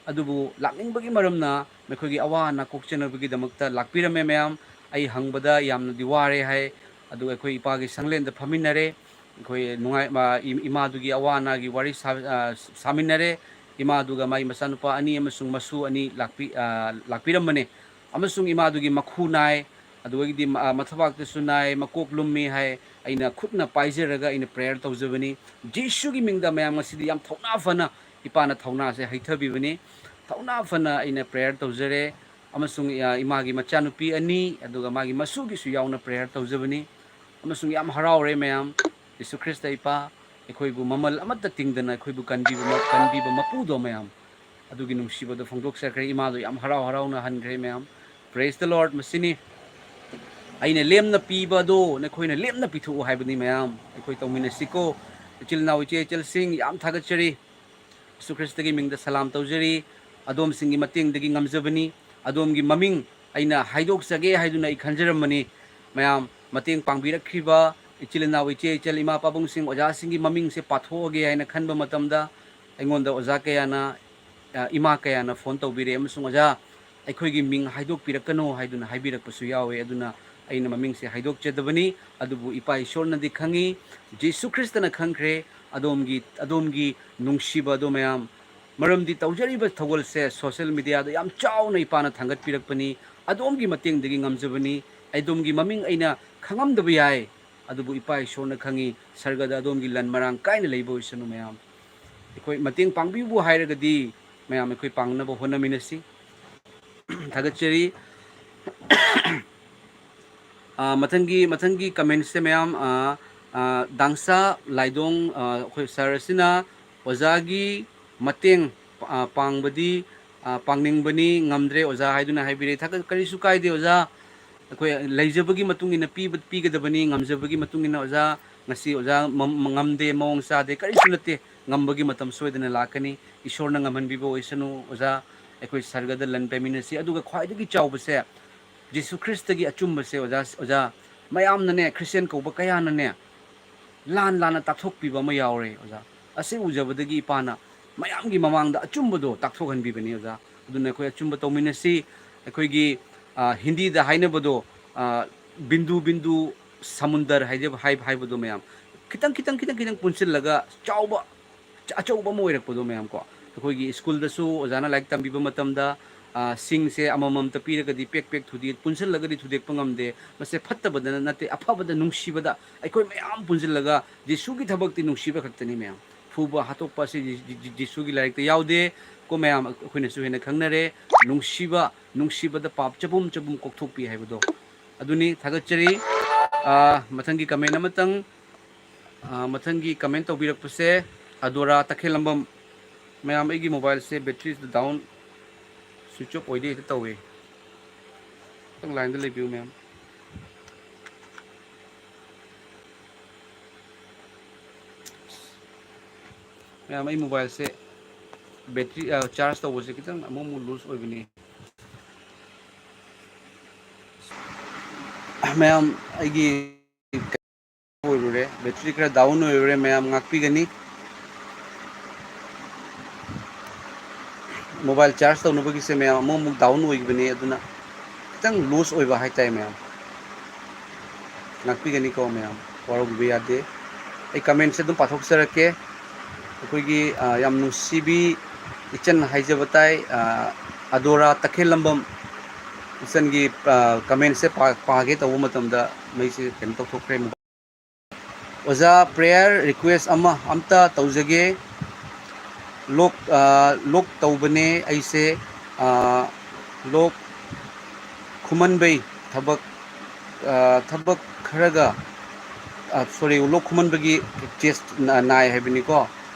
ꯑꯗꯨꯕꯨ ꯂꯥꯛꯅꯤꯡꯕꯒꯤ ꯃꯔꯝꯅ ꯃꯈꯣꯏꯒꯤ ꯑꯋꯥ ꯑꯅꯥ ꯀꯣꯛꯆꯅꯕꯒꯤꯗꯃꯛꯇ ꯂꯥꯛꯄꯤꯔꯝꯃꯦ ꯃꯌꯥꯝ꯫ ꯑꯩ ꯍꯪꯕꯗ ꯌꯥꯝꯅꯗꯤ ꯋꯥꯔꯦ ꯍꯥꯏ, ꯑꯗꯨꯒ ꯑꯩꯈꯣꯏ ꯏꯄꯥꯒꯤ ꯁꯪꯂꯦꯟꯗ ꯐꯝꯃꯤꯟꯅꯔꯦ꯫ ꯑꯩꯈꯣꯏ ꯅꯨꯡꯉꯥꯏ-, ꯃ-, ꯏ-, ꯏꯃꯥꯗꯨꯒꯤ ꯑꯋꯥ ꯑꯅꯥꯒꯤ ꯋꯥꯔꯤ ꯁꯥ-, ꯑ, ꯁꯥꯃꯤꯟꯅꯔꯦ꯫ ꯏꯃꯥꯗꯨꯒ ꯃꯥꯒꯤ ꯃꯆꯥꯅꯨꯄꯥ ꯑꯅꯤ ꯑꯃꯁꯨꯡ ꯃꯁꯨ ꯑꯅꯤ ꯂꯥꯛꯄꯤ-, ꯑ, ꯂꯥꯛꯄꯤꯔꯝꯕꯅꯦ꯫ ꯑꯃꯁꯨꯡ ꯏꯃꯥꯗꯨꯒꯤ ꯃꯈꯨ ꯅꯥꯏ, ꯑꯗꯨꯗꯒꯤꯗꯤ ꯃ-, ꯑ, ꯃꯊꯕꯥꯛꯇꯁꯨ ꯅꯥꯏ, ꯃꯀꯣꯛ ꯂꯨꯝꯃꯤ ꯍꯥꯏ꯫ ꯑꯩꯅ ꯈꯨꯠꯅ ꯄꯥꯏꯖꯔꯒ ꯑꯩꯅ prayer ꯇꯧꯖꯕꯅꯤ꯫ ꯖꯤꯁꯨꯒꯤ ꯃꯤꯡꯗ ꯃꯌꯥꯝ ꯉꯁꯤꯗꯤ ꯌꯥꯝ ꯊꯧꯅꯥ ꯐꯅ ꯏꯄꯥꯅ ꯊꯧꯅꯥꯁꯦ ꯍꯩꯊꯕꯤꯕꯅꯤ꯫ ꯊꯧꯅꯥ ꯐꯅ ꯑꯩꯅ prayer ꯇꯧꯖꯔꯦ꯫ ꯑꯃꯁꯨꯡ, ꯑ, ꯏꯃꯥꯒꯤ ꯃꯆꯥꯅꯨꯄꯤ ꯑꯅꯤ, ꯑꯗꯨꯒ ꯃꯥꯒꯤ ꯃꯁꯨꯒꯤꯁꯨ ꯌꯥꯎꯅ prayer ꯇꯧꯖꯕꯅꯤ꯫ ꯑꯃꯁꯨꯡ ꯌꯥꯝ ꯍꯔꯥꯎꯔꯦ ꯃꯌꯥꯝ꯫ ꯖꯤꯁꯨ ꯈ꯭ꯔꯤꯁꯇ ꯏꯄꯥ, ꯑꯩꯈꯣꯏꯕꯨ ꯃꯃꯜ ꯑꯃꯠꯇ ꯇꯤꯡꯗꯅ ꯑꯩꯈꯣꯏꯕꯨ ꯀꯟꯕꯤꯕ ꯃ-, ꯀꯟꯕꯤꯕ ꯃꯄꯨꯗꯣ ꯃꯌꯥꯝ, ꯑꯗꯨꯒꯤ ꯅꯨꯡꯁꯤꯕꯗꯣ ꯐꯣꯡꯗꯣꯛꯆꯈ꯭ꯔꯦ꯫ ꯏꯃꯥꯗꯣ ꯌꯥꯝ ꯍꯔꯥꯎ ꯍꯔꯥꯎꯅ ꯍꯟꯈ꯭ꯔꯦ ꯃꯌꯥꯝ꯫ Praise the Lord꯫ ꯃꯁꯤꯅꯤ ꯑꯩꯅ ꯂꯦꯝꯅ ꯄꯤꯕ ꯑꯗꯣ ꯅꯈꯣꯏꯅ ꯂꯦꯝꯅ ꯄꯤꯊꯣꯛꯎ ꯍꯥꯏꯕꯅꯤ ꯃꯌꯥꯝ꯫ ꯑꯩꯈꯣꯏ ꯇꯧꯃꯤꯟꯅꯁꯤꯀꯣ꯫ ꯏꯆꯤꯜ ꯏꯅꯥꯎ ꯏꯆꯦ ꯏꯆꯜꯁꯤꯡ, ꯌꯥꯝ ꯊꯥꯒꯠꯆꯔꯤ꯫ ꯌꯤꯁꯨ ꯈ꯭ꯔꯤꯁꯇꯒꯤ ꯃꯤꯡꯗ ꯁꯂꯥꯝ ꯇꯧꯖꯔꯤ꯫ ꯑꯗꯣꯝꯁꯤꯡꯒꯤ ꯃꯇꯦꯡꯗꯒꯤ ꯉꯝꯖꯕꯅꯤ꯫ ꯑꯗꯣꯝꯒꯤ ꯃꯃꯤꯡ ꯑꯩꯅ ꯍꯥꯏꯗꯣꯛꯆꯒꯦ ꯍꯥꯏꯗꯨꯅ ꯑꯩ ꯈꯟꯖꯔꯝꯕꯅꯤ꯫ ꯃꯌꯥꯝ ꯃꯇꯦꯡ ꯄꯥꯡꯕꯤꯔꯛꯈꯤꯕ ꯏꯆꯤꯜ ꯏꯅꯥꯎ, ꯏꯆꯦ ꯏꯆꯜ, ꯏꯃꯥ ꯄꯥꯕꯨꯡꯁꯤꯡ, ꯑꯣꯖꯥꯁꯤꯡꯒꯤ ꯃꯃꯤꯡꯁꯦ ꯄꯥꯊꯣꯛꯑꯒꯦ ꯍꯥꯏꯅ ꯈꯟꯕ ꯃꯇꯝꯗ ꯑꯩꯉꯣꯟꯗ ꯑꯣꯖꯥ ꯀꯌꯥꯅ, ꯑ, ꯏꯃꯥ ꯀꯌꯥꯅ ꯐꯣꯟ ꯇꯧꯕꯤꯔꯛꯑꯦ ꯑꯃꯁꯨꯡ "ꯑꯣꯖꯥ, ꯑꯩꯈꯣꯏꯒꯤ ꯃꯤꯡ ꯍꯥꯏꯗꯣꯛꯄꯤꯔꯛꯀꯅꯨ" ꯍꯥꯏꯗꯨꯅ ꯍꯥꯏꯕꯤꯔꯛꯄꯁꯨ ꯌꯥꯎꯋꯦ꯫ ꯑꯗꯨꯅ ꯑꯩꯅ ꯃꯃꯤꯡꯁꯦ ꯍꯥꯏꯗꯣꯛꯆꯗꯕꯅꯤ, ꯑꯗꯨꯕꯨ ꯏꯄꯥ ꯏꯁꯣꯔꯅꯗꯤ ꯈꯪꯉꯤ, ꯖꯤꯁꯨ ꯈ꯭ꯔꯤꯁꯇꯅ ꯈꯪꯈ꯭ꯔꯦ꯫ ꯑꯗꯣꯝꯒꯤ, ꯑꯗꯣꯝꯒꯤ ꯅꯨꯡꯁꯤꯕ ꯑꯗꯣ ꯃꯌꯥꯝ, ꯃꯔꯝꯗꯤ ꯇꯧꯖꯔꯤꯕ ꯊꯧꯒꯜꯁꯦ social mediaꯗ ꯌꯥꯝ ꯆꯥꯎꯅ ꯏꯄꯥꯅ ꯊꯥꯡꯒꯠꯄꯤꯔꯛꯄꯅꯤ꯫ ꯑꯗꯣꯝꯒꯤ ꯃꯇꯦꯡꯗꯒꯤ ꯉꯝꯖꯕꯅꯤ꯫ ꯑꯗꯣꯝꯒꯤ ꯃꯃꯤꯡ ꯑꯩꯅ ꯈꯪꯉꯝꯗꯕ ꯌꯥꯏ, ꯑꯗꯨꯕꯨ ꯏꯄꯥ ꯏꯁꯣꯔꯅ ꯈꯪꯉꯤ꯫ ꯁꯔꯒꯗ ꯑꯗꯣꯝꯒꯤ ꯂꯟ ꯃꯔꯥꯡ ꯀꯥꯏꯅ ꯂꯩꯕ ꯑꯣꯏꯁꯅꯨ ꯃꯌꯥꯝ꯫ ꯑꯩꯈꯣꯏ ꯃꯇꯦꯡ ꯄꯥꯡꯕꯤꯌꯨ ꯍꯥꯏꯔꯒꯗꯤ ꯃꯌꯥꯝ ꯑꯩꯈꯣꯏ ꯄꯥꯡꯅꯕ ꯍꯣꯠꯅꯃꯤꯟꯅꯁꯤ꯫ ꯊꯥꯒꯠꯆꯔꯤ꯫ ꯑ, ꯃꯊꯪꯒꯤ, ꯃꯊꯪꯒꯤ commentꯁꯦ ꯃꯌꯥꯝ, ꯑ, ꯑ, ꯗꯥꯡꯁꯥ ꯂꯥꯏꯗꯣꯡ, ꯑ, ꯑꯩꯈꯣꯏ sir ꯑꯁꯤꯅ ꯑꯣꯖꯥꯒꯤ ꯃꯇꯦꯡ, ꯑ, ꯄꯥꯡꯕꯗꯤ, ꯑ, ꯄꯥꯡꯅꯤꯡꯕꯅꯤ, ꯉꯝꯗ꯭ꯔꯦ ꯑꯣꯖꯥ ꯍꯥꯏꯗꯨꯅ ꯍꯥꯏꯕꯤꯔꯛꯏ꯫ ꯊꯥꯒꯠ-, ꯀꯔꯤꯁꯨ ꯀꯥꯏꯗꯦ ꯑꯣꯖꯥ, ꯑꯩꯈꯣꯏ ꯂꯩꯖꯕꯒꯤ ꯃꯇꯨꯡ ꯏꯟꯅ ꯄꯤꯕ, ꯄꯤꯒꯗꯕꯅꯤ, ꯉꯝꯖꯕꯒꯤ ꯃꯇꯨꯡ ꯏꯟꯅ ꯑꯣꯖꯥ꯫ ꯉꯁꯤ ꯑꯣꯖꯥ ꯃ-, ꯃ-, ꯉꯝꯗꯦ, ꯃꯑꯣꯡ ꯆꯥꯗꯦ, ꯀꯔꯤꯁꯨ ꯅꯠꯇꯦ, ꯉꯝꯕꯒꯤ ꯃꯇꯝ ꯁꯣꯏꯗꯅ ꯂꯥꯛꯀꯅꯤ꯫ ꯏꯁꯣꯔꯅ ꯉꯝꯍꯟꯕꯤꯕ ꯑꯣꯏꯁꯅꯨ ꯑꯣꯖꯥ꯫ ꯑꯩꯈꯣꯏ ꯁꯔꯒꯗ ꯂꯟ ꯄꯥꯏꯃꯤꯟꯅꯁꯤ꯫ ꯑꯗꯨꯒ ꯈ꯭ꯋꯥꯏꯗꯒꯤ ꯆꯥꯎꯕꯁꯦ, ꯖꯤꯁꯨ ꯈ꯭ꯔꯤꯁꯇꯒꯤ ꯑꯆꯨꯝꯕꯁꯦ ꯑꯣꯖꯥ, ꯑꯣꯖꯥ, ꯃꯌꯥꯝꯅꯅꯦ, ꯈ꯭ꯔꯤꯁꯇꯤꯌꯥꯟ ꯀꯧꯕ ꯀꯌꯥꯅꯅꯦ, ꯂꯥꯟ ꯂꯥꯟꯅ ꯇꯥꯛꯊꯣꯛꯄꯤꯕ ꯑꯃ ꯌꯥꯎꯔꯦ ꯑꯣꯖꯥ꯫ ꯑꯁꯤ ꯎꯖꯕꯗꯒꯤ ꯏꯄꯥꯅ ꯃꯌꯥꯝꯒꯤ ꯃꯃꯥꯡꯗ ꯑꯆꯨꯝꯕꯗꯣ ꯇꯥꯛꯊꯣꯛꯍꯟꯕꯤꯕꯅꯤ ꯑꯣꯖꯥ꯫ ꯑꯗꯨꯅ ꯑꯩꯈꯣꯏ ꯑꯆꯨꯝꯕ ꯇꯧꯃꯤꯟꯅꯁꯤ꯫ ꯑꯩꯈꯣꯏꯒꯤ, ꯑ, ꯍꯤꯟꯗꯤꯗ ꯍꯥꯏꯅꯕꯗꯣ, ꯑ, ꯕꯤꯟꯗꯨ ꯕꯤꯟꯗꯨ ꯁꯃꯨꯟꯗꯔ ꯍꯥꯏꯖꯕ-, ꯍꯥꯏ-, ꯍꯥꯏꯕꯗꯣ ꯃꯌꯥꯝ, ꯈꯤꯇꯪ, ꯈꯤꯇꯪ, ꯈꯤꯇꯪ, ꯈꯤꯇꯪ ꯄꯨꯟꯁꯤꯜꯂꯒ ꯆꯥꯎꯕ, ꯑꯆꯧꯕ ꯑꯃ ꯑꯣꯏꯔꯛꯄꯗꯣ ꯃꯌꯥꯝ ꯀꯣ꯫ ꯑꯩꯈꯣꯏꯒꯤ ꯁ꯭ꯀꯨꯜꯗꯁꯨ ꯑꯣꯖꯥꯅ ꯂꯥꯏꯔꯤꯛ ꯇꯝꯕꯤꯕ ꯃꯇꯝꯗ, ꯑ, ꯁꯤꯡꯁꯦ ꯑꯃꯃꯝꯇ ꯄꯤꯔꯒꯗꯤ ꯄꯦꯛ ꯄꯦꯛ ꯊꯨꯗꯦꯛ, ꯄꯨꯟꯁꯤꯜꯂꯒꯗꯤ ꯊꯨꯗꯦꯛꯄ ꯉꯝꯗꯦ꯫ ꯃꯁꯦ ꯐꯠꯇꯕꯗ ꯅꯠꯇꯦ, ꯑꯐꯕꯗ, ꯅꯨꯡꯁꯤꯕꯗ ꯑꯩꯈꯣꯏ ꯃꯌꯥꯝ ꯄꯨꯟꯁꯤꯜꯂꯒ, ꯖꯤꯁꯨꯒꯤ ꯊꯕꯛꯇꯤ ꯅꯨꯡꯁꯤꯕ ꯈꯛꯇꯅꯤ ꯃꯌꯥꯝ꯫ ꯐꯨꯕ ꯍꯥꯠꯇꯣꯛꯄ ꯑꯁꯤ ꯖꯤ-, ꯖꯤ-, ꯖꯤꯁꯨꯒꯤ ꯂꯥꯏꯔꯤꯛꯇ ꯌꯥꯎꯗꯦ ꯀꯣ ꯃꯌꯥꯝ, ꯑꯩꯈꯣꯏꯅꯁꯨ ꯍꯦꯟꯅ ꯈꯪꯅꯔꯦ꯫ ꯅꯨꯡꯁꯤꯕ, ꯅꯨꯡꯁꯤꯕꯗ ꯄꯥꯞ ꯆꯄꯨꯝ ꯆꯄꯨꯝ ꯀꯣꯛꯊꯣꯛꯄꯤ ꯍꯥꯏꯕꯗꯣ ꯑꯗꯨꯅꯤ꯫ ꯊꯥꯒꯠꯆꯔꯤ꯫ ꯑ, ꯃꯊꯪꯒꯤ comment ꯑꯃꯇꯪ꯫ ꯑ, ꯃꯊꯪꯒꯤ comment ꯇꯧꯕꯤꯔꯛꯄꯁꯦ ꯑꯗꯣꯔꯥ ꯇꯈꯦꯜꯂꯝꯕꯝ꯫ ꯃꯌꯥꯝ, ꯑꯩꯒꯤ mobileꯁꯦ batteryꯁꯦ down, switch off ꯑꯣꯏꯗꯦ ꯍꯦꯛꯇ ꯇꯧꯋꯦ꯫ ꯈꯤꯇꯪ lineꯗ ꯂꯩꯕꯤꯌꯨ ꯃꯌꯥꯝ꯫ ꯃꯌꯥꯝ, ꯑꯩ mobileꯁꯦ battery, ꯑ, charge ꯇꯧꯕꯁꯦ ꯈꯤꯇꯪ ꯑꯃꯨꯛ ꯑꯃꯨꯛ loose ꯑꯣꯏꯕꯅꯤ꯫ ꯃꯌꯥꯝ, ꯑꯩꯒꯤ ꯑꯣꯏꯔꯨꯔꯦ, battery ꯈꯔ down ꯑꯣꯏꯔꯨꯔꯦ, ꯃꯌꯥꯝ ꯉꯥꯛꯄꯤꯒꯅꯤ꯫ Mobile charge ꯇꯧꯅꯕꯒꯤꯁꯦ ꯃꯌꯥꯝ ꯑꯃꯨꯛ ꯑꯃꯨꯛ down ꯑꯣꯏꯈꯤꯕꯅꯤ, ꯑꯗꯨꯅ ꯈꯤꯇꯪ loose ꯑꯣꯏꯕ ꯍꯥꯏꯇꯥꯔꯦ ꯃꯌꯥꯝ꯫ ꯉꯥꯛꯄꯤꯒꯅꯤꯀꯣ ꯃꯌꯥꯝ, ꯋꯥꯔꯧꯕꯤꯕ ꯌꯥꯗꯦ꯫ ꯑꯩ commentꯁꯦ ꯑꯗꯨꯝ ꯄꯥꯊꯣꯛꯆꯔꯛꯀꯦ꯫ ꯑꯩꯈꯣꯏꯒꯤ, ꯑ, ꯌꯥꯝ ꯅꯨꯡꯁꯤꯕꯤ ꯏꯆꯟ ꯍꯥꯏꯖꯕ ꯇꯥꯏ, ꯑ, ꯑꯗꯣꯔꯥ ꯇꯈꯦꯜꯂꯝꯕꯝ ꯏꯆꯟꯒꯤ, ꯑ, commentꯁꯦ ꯄꯥ-, ꯄꯥꯒꯦ ꯇꯧꯕ ꯃꯇꯝꯗ ꯃꯩꯁꯦ ꯀꯩꯅꯣ ꯇꯧꯊꯣꯛꯈ꯭ꯔꯦ꯫ ꯑꯣꯖꯥ, prayer request ꯑꯃ ꯑꯝꯇ ꯇꯧꯖꯒꯦ꯫ ꯂꯣꯛ, ꯑ, ꯂꯣꯛ ꯇꯧꯕꯅꯦ ꯑꯩꯁꯦ, ꯑ, ꯂꯣꯛ ꯈꯨꯃꯟꯕꯩ ꯊꯕꯛ, ꯑ, ꯊꯕꯛ ꯈꯔꯒ, ꯑ, sorry, ꯂꯣꯛ ꯈꯨꯃꯟꯕꯒꯤ chest ꯅꯥ-, ꯅꯥꯏ ꯍꯥꯏꯕꯅꯤꯀꯣ꯫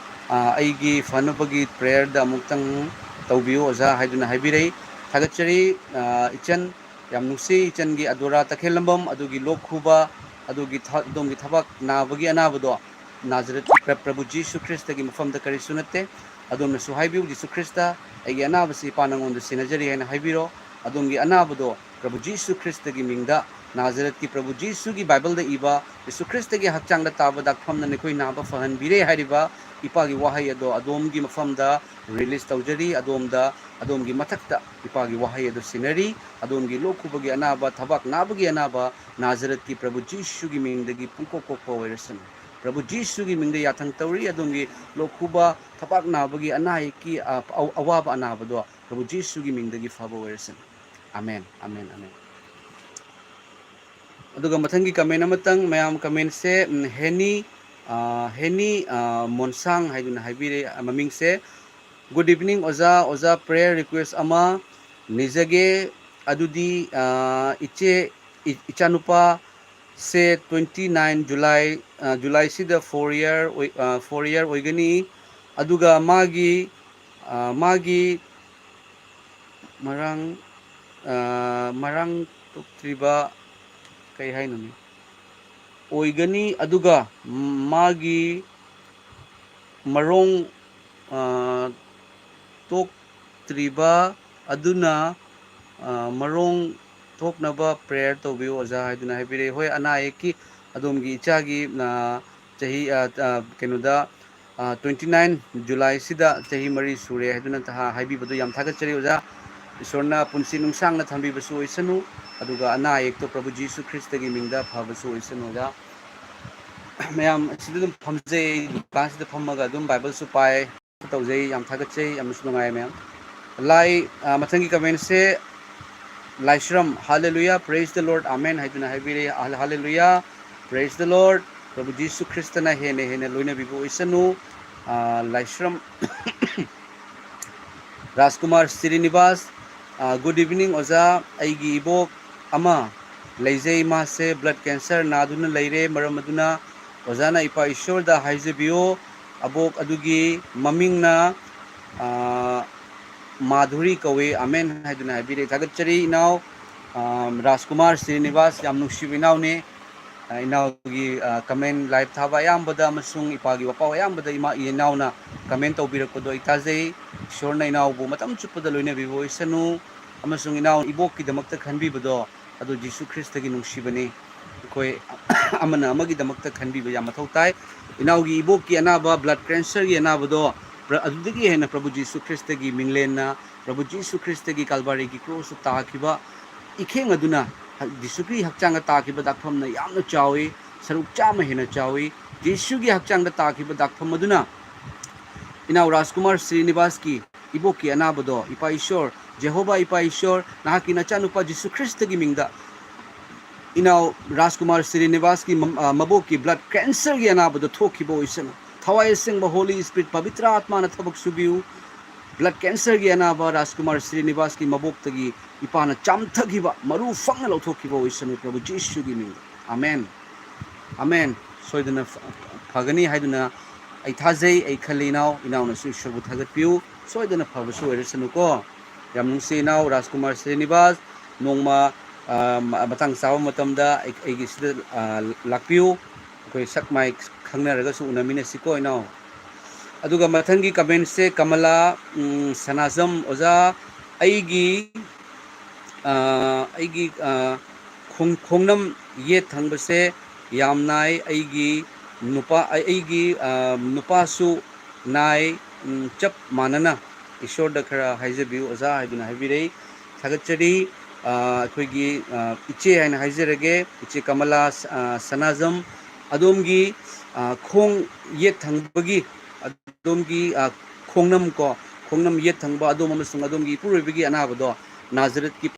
ꯑ, ꯑꯩꯒꯤ ꯐꯅꯕꯒꯤ prayerꯗ ꯑꯃꯨꯛꯇꯪ ꯇꯧꯕꯤꯌꯨ ꯑꯣꯖꯥ ꯍꯥꯏꯗꯨꯅ ꯍꯥꯏꯕꯤꯔꯛꯏ꯫ ꯊꯥꯒꯠꯆꯔꯤ, ꯑ, ꯏꯆꯟ꯫ ꯌꯥꯝ ꯅꯨꯡꯁꯤ ꯏꯆꯟꯒꯤ ꯑꯗꯣꯔꯥ ꯇꯈꯦꯜꯂꯝꯕꯝ ꯑꯗꯨꯒꯤ ꯂꯣꯛ ꯈꯨꯕ, ꯑꯗꯨꯒꯤ ꯊ-, ꯑꯗꯣꯝꯒꯤ ꯊꯕꯛ ꯅꯥꯕꯒꯤ ꯑꯅꯥꯕꯗꯣ ꯅꯥꯖꯔꯦꯠꯀꯤ ꯄ꯭ꯔ-, ꯄ꯭ꯔꯚꯨ ꯖꯤꯁꯨ ꯈ꯭ꯔꯤꯁꯇꯒꯤ ꯃꯐꯝꯗ ꯀꯔꯤꯁꯨ ꯅꯠꯇꯦ꯫ ꯑꯗꯣꯝꯅꯁꯨ ꯍꯥꯏꯕꯤꯌꯨ, "ꯖꯤꯁꯨ ꯈ꯭ꯔꯤꯁꯇ, ꯑꯩꯒꯤ ꯑꯅꯥꯕꯁꯤ ꯏꯄꯥ ꯅꯪꯉꯣꯟꯗ ꯁꯤꯟꯅꯖꯔꯤ" ꯍꯥꯏꯅ ꯍꯥꯏꯕꯤꯔꯣ꯫ ꯑꯗꯣꯝꯒꯤ ꯑꯅꯥꯕꯗꯣ ꯄ꯭ꯔꯚꯨ ꯖꯤꯁꯨ ꯈ꯭ꯔꯤꯁꯇꯒꯤ ꯃꯤꯡꯗ, ꯅꯥꯖꯔꯦꯠꯀꯤ ꯄ꯭ꯔꯚꯨ ꯖꯤꯁꯨꯒꯤ ꯕꯥꯏꯕꯜꯗ ꯏꯕ ꯖꯤꯁꯨ ꯈ꯭ꯔꯤꯁꯇꯒꯤ ꯍꯛꯆꯥꯡꯗ ꯇꯥꯕ ꯗꯥꯛꯐꯝꯅ ꯅꯈꯣꯏ ꯅꯥꯕ ꯐꯍꯟꯕꯤꯔꯦ ꯍꯥꯏꯔꯤꯕ ꯏꯄꯥꯒꯤ ꯋꯥꯍꯩ ꯑꯗꯣ ꯑꯗꯣꯝꯒꯤ ꯃꯐꯝꯗ release ꯇꯧꯖꯔꯤ, ꯑꯗꯣꯝꯗ, ꯑꯗꯣꯝꯒꯤ ꯃꯊꯛꯇ ꯏꯄꯥꯒꯤ ꯋꯥꯍꯩ ꯑꯗꯨ ꯁꯤꯟꯅꯔꯤ꯫ ꯑꯗꯣꯝꯒꯤ ꯂꯣꯛ ꯈꯨꯕꯒꯤ ꯑꯅꯥꯕ, ꯊꯕꯥꯛ ꯅꯥꯕꯒꯤ ꯑꯅꯥꯕ, ꯅꯥꯖꯔꯠꯀꯤ ꯄ꯭ꯔꯚꯨ ꯖꯤꯁꯨꯒꯤ ꯃꯤꯡꯗꯒꯤ ꯄꯨꯡꯀꯣꯛ ꯀꯣꯛꯄ ꯑꯣꯏꯔꯁꯅꯨ꯫ ꯄ꯭ꯔꯚꯨ ꯖꯤꯁꯨꯒꯤ ꯃꯤꯡꯗ ꯌꯥꯊꯪ ꯇꯧꯔꯤ, ꯑꯗꯣꯝꯒꯤ ꯂꯣꯛ ꯈꯨꯕ, ꯊꯕꯥꯛ ꯅꯥꯕꯒꯤ ꯑꯅꯥ ꯑꯌꯦꯛꯀꯤ, ꯑ, ꯑ-, ꯑꯋꯥꯕ ꯑꯅꯥꯕꯗꯣ ꯄ꯭ꯔꯚꯨ ꯖꯤꯁꯨꯒꯤ ꯃꯤꯡꯗꯒꯤ ꯐꯕ ꯑꯣꯏꯔꯁꯅꯨ꯫ Amen, amen, amen. ꯑꯗꯨꯒ ꯃꯊꯪꯒꯤ comment ꯑꯃꯇꯪ, ꯃꯌꯥꯝ commentꯁꯦ, ꯎꯝ, ꯍꯦꯅꯤ, ꯑ, ꯍꯦꯅꯤ, ꯑ, ꯃꯣꯟꯁꯥꯡ ꯍꯥꯏꯗꯨꯅ ꯍꯥꯏꯕꯤꯔꯦ, ꯑ, ꯃꯃꯤꯡꯁꯦ꯫ "Good evening ꯑꯣꯖꯥ, ꯑꯣꯖꯥ prayer request ꯑꯃ ꯅꯤꯖꯒꯦ꯫ ꯑꯗꯨꯗꯤ, ꯑ, ꯏꯆꯦ, ꯏ-, ꯏꯆꯥꯅꯨꯄꯥ ꯁꯦ twenty nine July, ꯖꯨꯂꯥꯏꯁꯤꯗ ꯐꯣꯔ ꯏꯌꯥꯔ ꯐꯣꯔ ꯏꯌꯥꯔ ꯑꯣꯏꯒꯅꯤ꯫ ꯑꯗꯨꯒ ꯃꯥꯒꯤ ꯃꯥꯒꯤ ꯃꯔꯥꯡ ꯃꯔꯥꯡ ꯇꯣꯛꯇ꯭ꯔꯤꯕ ꯀꯩ ꯍꯥꯏꯅꯣꯅꯤ ꯑꯣꯏꯒꯅꯤ꯫ ꯑꯗꯨꯒ ꯃꯥꯒꯤ ꯃꯔꯣꯡ ꯇꯣꯛꯇ꯭ꯔꯤꯕ ꯑꯗꯨꯅ ꯃꯔꯣꯡ ꯊꯣꯛꯅꯕ ꯄ꯭ꯔꯦꯌꯔ ꯇꯧꯕꯤꯌꯨ ꯑꯣꯖꯥ ꯍꯥꯏꯗꯨꯅ ꯍꯥꯏꯕꯤꯔꯛꯏ꯫ ꯍꯣꯏ, ꯑꯅꯥ ꯑꯌꯦꯛꯀꯤ ꯑꯗꯣꯝꯒꯤ ꯏꯆꯥꯒꯤ ꯆꯍꯤ ꯀꯩꯅꯣꯗ ꯇ꯭ꯋꯦꯟꯇꯤ ꯅꯥꯏꯟ ꯖꯨꯂꯥꯏꯁꯤꯗ ꯆꯍꯤ ꯃꯔꯤ ꯁꯨꯔꯦ ꯍꯥꯏꯗꯨꯅ ꯍꯥꯏꯕꯤꯕꯗꯨ ꯌꯥꯝ ꯊꯥꯒꯠꯆꯔꯤ ꯑꯣꯖꯥ꯫ ꯏꯁꯣꯔꯅ ꯄꯨꯟꯁꯤ ꯅꯨꯡꯁꯥꯡꯅ ꯊꯝꯕꯤꯕꯁꯨ ꯑꯣꯏꯁꯅꯨ, ꯑꯗꯨꯒ ꯑꯅꯥ ꯑꯌꯦꯛꯇꯣ ꯄ꯭ꯔꯚꯨ ꯖꯤꯁꯨ ꯈ꯭ꯔꯤꯁꯇꯒꯤ ꯃꯤꯡꯗ ꯐꯕꯁꯨ ꯑꯣꯏꯁꯅꯨ ꯑꯣꯖꯥ꯫ ꯃꯌꯥꯝ ꯑꯁꯤꯗ ꯑꯗꯨꯝ ꯐꯝꯖꯩ, ꯑꯩ ꯗꯨꯀꯥꯟꯁꯤꯗ ꯐꯝꯃꯒ ꯑꯗꯨꯝ ꯕꯥꯏꯕꯜꯁꯨ ꯄꯥꯏ, ꯇꯧꯖꯩ꯫ ꯌꯥꯝ ꯊꯥꯒꯠꯆꯩ, ꯌꯥꯝꯅꯁꯨ ꯅꯨꯡꯉꯥꯏ ꯃꯌꯥꯝ꯫ ꯂꯥꯏ ꯃꯊꯪꯒꯤ ꯀꯃꯦꯟꯁꯦ ꯂꯥꯏꯁ꯭ꯔꯝ, Hallelujah, praise the Lord, Amen ꯍꯥꯏꯗꯨꯅ ꯍꯥꯏꯕꯤꯔꯦ꯫ Hallelujah, praise the Lord, ꯄ꯭ꯔꯚꯨ ꯖꯤꯁꯨ ꯈ꯭ꯔꯤꯁꯇꯅ ꯍꯦꯟꯅ ꯍꯦꯟꯅ ꯂꯣꯏꯅꯕꯤꯕ ꯑꯣꯏꯁꯅꯨ꯫ ꯂꯥꯏꯁ꯭ꯔꯝ ꯔꯥꯖꯀꯨꯃꯥꯔ ꯁ꯭ꯔꯤꯅꯤꯕꯥꯁ, good evening ꯑꯣꯖꯥ꯫ ꯑꯩꯒꯤ ꯏꯕꯣꯛ ꯑꯃ ꯂꯩꯖꯩ, ꯃꯥꯁꯦ ꯕ꯭ꯂꯗ ꯀꯦꯟꯁꯔ ꯅꯥꯗꯨꯅ ꯂꯩꯔꯦ꯫ ꯃꯔꯝ ꯑꯗꯨꯅ ꯑꯣꯖꯥꯅ ꯏꯄꯥ ꯏꯁꯣꯔꯗ ꯍꯥꯏꯖꯕꯤꯌꯨ, ꯑꯕꯣꯛ ꯑꯗꯨꯒꯤ ꯃꯃꯤꯡꯅ ꯃꯥꯙꯨꯔꯤ ꯀꯧꯏ꯫ ꯑꯃꯦꯟ ꯍꯥꯏꯗꯨꯅ ꯍꯥꯏꯕꯤꯔꯦ꯫ ꯊꯥꯒꯠꯆꯔꯤ ꯏꯅꯥꯎ ꯔꯥꯖꯀꯨꯃꯥꯔ ꯁ꯭ꯔꯤꯅꯤꯕꯥꯁ, ꯌꯥꯝ ꯅꯨꯡꯁꯤꯕ ꯏꯅꯥꯎꯅꯤ꯫ ꯏꯅꯥꯎꯒꯤ ꯀꯃꯦꯟ ꯂꯥꯏꯚ ꯊꯥꯕ ꯑꯌꯥꯝꯕꯗ ꯑꯃꯁꯨꯡ ꯏꯄꯥꯒꯤ ꯋꯥꯄꯥꯎ ꯑꯌꯥꯝꯕꯗ ꯏꯃꯥ ꯏꯅꯥꯎꯅ ꯀꯃꯦꯟ ꯇꯧꯕꯤꯔꯛꯄꯗꯣ ꯑꯩ ꯇꯥꯖꯩ꯫ ꯏꯁꯣꯔꯅ ꯏꯅꯥꯎꯕꯨ ꯃꯇꯝ ꯆꯨꯞꯄꯗ ꯂꯣꯏꯅꯕꯤꯕ ꯑꯣꯏꯁꯅꯨ, ꯑꯃꯁꯨꯡ ꯏꯅꯥꯎ ꯏꯕꯣꯛꯀꯤꯗꯃꯛꯇ ꯈꯟꯕꯤꯕꯗꯣ ꯑꯗꯨ ꯖꯤꯁꯨ ꯈ꯭ꯔꯤꯁꯇꯒꯤ ꯅꯨꯡꯁꯤꯕꯅꯤ꯫ ꯑꯩꯈꯣꯏ ꯑꯃꯅ ꯑꯃꯒꯤꯗꯃꯛꯇ ꯈꯟꯕꯤꯕ ꯌꯥꯝ ꯃꯊꯧ ꯇꯥꯏ꯫ ꯏꯅꯥꯎꯒꯤ ꯏꯕꯣꯛꯀꯤ ꯑꯅꯥꯕ, ꯕ꯭ꯂꯗ ꯀꯦꯟꯁꯔꯒꯤ ꯑꯅꯥꯕꯗꯣ, ꯑꯗꯨꯗꯒꯤ ꯍꯦꯟꯅ ꯄ꯭ꯔꯚꯨ ꯖꯤꯁꯨ ꯈ꯭ꯔꯤꯁꯇꯒꯤ ꯃꯤꯡꯂꯦꯟꯅ, ꯄ꯭ꯔꯚꯨ ꯖꯤꯁꯨ ꯈ꯭ꯔꯤꯁꯇꯒꯤ ꯀꯜꯕꯥꯔꯤꯒꯤ ꯀ꯭ꯔꯣꯁꯇ ꯇꯥꯈꯤꯕ ꯏꯈꯦꯡ ꯑꯗꯨꯅ ꯖꯤꯁꯨꯒꯤ ꯍꯛꯆꯥꯡꯗ ꯇꯥꯈꯤꯕ ꯗꯥꯛꯐꯝꯅ ꯌꯥꯝꯅ ꯆꯥꯎꯏ, ꯁꯔꯨꯛ ꯆꯥꯝꯃ ꯍꯦꯟꯅ ꯆꯥꯎꯏ꯫ ꯖꯤꯁꯨꯒꯤ ꯍꯛꯆꯥꯡꯗ ꯇꯥꯈꯤꯕ ꯗꯥꯛꯐꯝ ꯑꯗꯨꯅ ꯏꯅꯥꯎ ꯔꯥꯖꯀꯨꯃꯥꯔ ꯁ꯭ꯔꯤꯅꯤꯕꯥꯁꯀꯤ ꯏꯕꯣꯛꯀꯤ ꯑꯅꯥꯕꯗꯣ, ꯏꯄꯥ ꯏꯁꯣꯔ, ꯖꯦꯍꯣꯕꯥ ꯏꯄꯥ ꯏꯁꯣꯔ, ꯅꯍꯥꯛꯀꯤ ꯅꯆꯥꯅꯨꯄꯥ ꯖꯤꯁꯨ ꯈ꯭ꯔꯤꯁꯇꯒꯤ ꯃꯤꯡꯗ ꯏꯅꯥꯎ ꯔꯥꯖꯀꯨꯃꯥꯔ ꯁ꯭ꯔꯤꯅꯤꯕꯥꯁꯀꯤ ꯃꯕꯣꯛꯀꯤ ꯕ꯭ꯂꯗ ꯀꯦꯟꯁꯔꯒꯤ ꯑꯅꯥꯕꯗꯣ ꯊꯣꯛꯈꯤꯕ ꯑꯣꯏꯁꯅꯨ꯫ ꯊꯋꯥꯏ ꯑꯁꯦꯡꯕ ꯍꯣꯂꯤ ꯁ꯭ꯄꯤꯔꯤꯠ ꯄꯕꯤꯇ꯭ꯔ ꯑꯥꯠꯃꯥꯅ ꯊꯕꯛ ꯁꯨꯕꯤꯌꯨ꯫ ꯕ꯭ꯂꯗ ꯀꯦꯟꯁꯔꯒꯤ ꯑꯅꯥꯕ ꯔꯥꯖꯀꯨꯃꯥꯔ ꯁ꯭ꯔꯤꯅꯤꯕꯥꯁꯀꯤ ꯃꯕꯣꯛꯇꯒꯤ ꯏꯄꯥꯅ ꯆꯥꯝꯊꯈꯤꯕ, ꯃꯔꯨ ꯐꯪꯅ ꯂꯧꯊꯣꯛꯈꯤꯕ ꯑꯣꯏꯁꯅꯨ ꯄ꯭ꯔꯚꯨ ꯖꯤꯁꯨꯒꯤ ꯃꯤꯡꯗ꯫ ꯑꯃꯦꯟ꯫ ꯑꯃꯦꯟ꯫ ꯁꯣꯏꯗꯅ ꯐ-, ꯐꯒꯅꯤ ꯍꯥꯏꯗꯨꯅ ꯑꯩ ꯊꯥꯖꯩ, ꯑꯩ ꯈꯜꯂꯤ꯫ ꯏꯅꯥꯎ, ꯏꯅꯥꯎꯅꯁꯨ ꯏꯁꯣꯔꯕꯨ ꯊꯥꯒꯠꯄꯤꯌꯨ꯫ ꯁꯣꯏꯗꯅ ꯐꯕꯁꯨ ꯑꯣꯏꯔꯁꯅꯨꯀꯣ꯫ ꯌꯥꯝ ꯅꯨꯡꯁꯤ ꯏꯅꯥꯎ ꯔꯥꯖꯀꯨꯃꯥꯔ ꯁ꯭ꯔꯤꯅꯤꯕꯥꯁ꯫ ꯅꯣꯡꯃ, ꯑ, ꯃ-, ꯃꯇꯥꯡ ꯆꯥꯕ ꯃꯇꯝꯗ ꯑꯩ, ꯑꯩꯒꯤ ꯁꯤꯗ, ꯑ, ꯂꯥꯛꯄꯤꯌꯨ꯫ ꯑꯩꯈꯣꯏ ꯁꯛ ꯃꯥꯏ ꯈꯪꯅꯔꯒꯁꯨ ꯎꯅꯃꯤꯟꯅꯁꯤꯀꯣ ꯏꯅꯥꯎ꯫ ꯑꯗꯨꯒ ꯃꯊꯪꯒꯤ comment-ꯁꯦ ꯀꯃꯂꯥ, ꯎꯝ, ꯁꯅꯥꯖꯝ ꯑꯣꯖꯥ, ꯑꯩꯒꯤ, ꯑ, ꯑꯩꯒꯤ, ꯑ, ꯈꯣꯡ-, ꯈꯣꯡꯅꯝ ꯌꯦꯠ ꯊꯪꯕꯁꯦ ꯌꯥꯝ ꯅꯥꯏ꯫ ꯑꯩꯒꯤ ꯅꯨꯄꯥ, ꯑꯩꯒꯤ, ꯑ, ꯅꯨꯄꯥꯁꯨ ꯅꯥꯏ꯫ ꯎꯝ, ꯆꯞ ꯃꯥꯟꯅꯅ ꯏꯁꯣꯔꯗ ꯈꯔ ꯍꯥꯏꯖꯕꯤꯌꯨ ꯑꯣꯖꯥ ꯍꯥꯏꯗꯨꯅ ꯍꯥꯏꯕꯤꯔꯛꯏ꯫ ꯊꯥꯒꯠꯆꯔꯤ꯫ ꯑ, ꯑꯩꯈꯣꯏꯒꯤ, ꯑ, ꯏꯆꯦ ꯍꯥꯏꯅ ꯍꯥꯏꯖꯔꯒꯦ, ꯏꯆꯦ ꯀꯃꯂꯥ, ꯑ, ꯁꯅꯥꯖꯝ, ꯑꯗꯣꯝꯒꯤ, ꯑ, ꯈꯣꯡ ꯌꯦꯠ ꯊꯪꯕꯒꯤ, ꯑꯗꯣꯝꯒꯤ, ꯑ, ꯈꯣꯡꯅꯝ ꯀꯣ, ꯈꯣꯡꯅꯝ ꯌꯦꯠ ꯊꯪꯕ ꯑꯗꯣꯝ ꯑꯃꯁꯨꯡ ꯑꯗꯣꯝꯒꯤ ꯏꯄꯨꯔꯣꯏꯕꯒꯤ ꯑꯅꯥꯕꯗꯣ ꯅꯥꯖꯔꯠꯀꯤ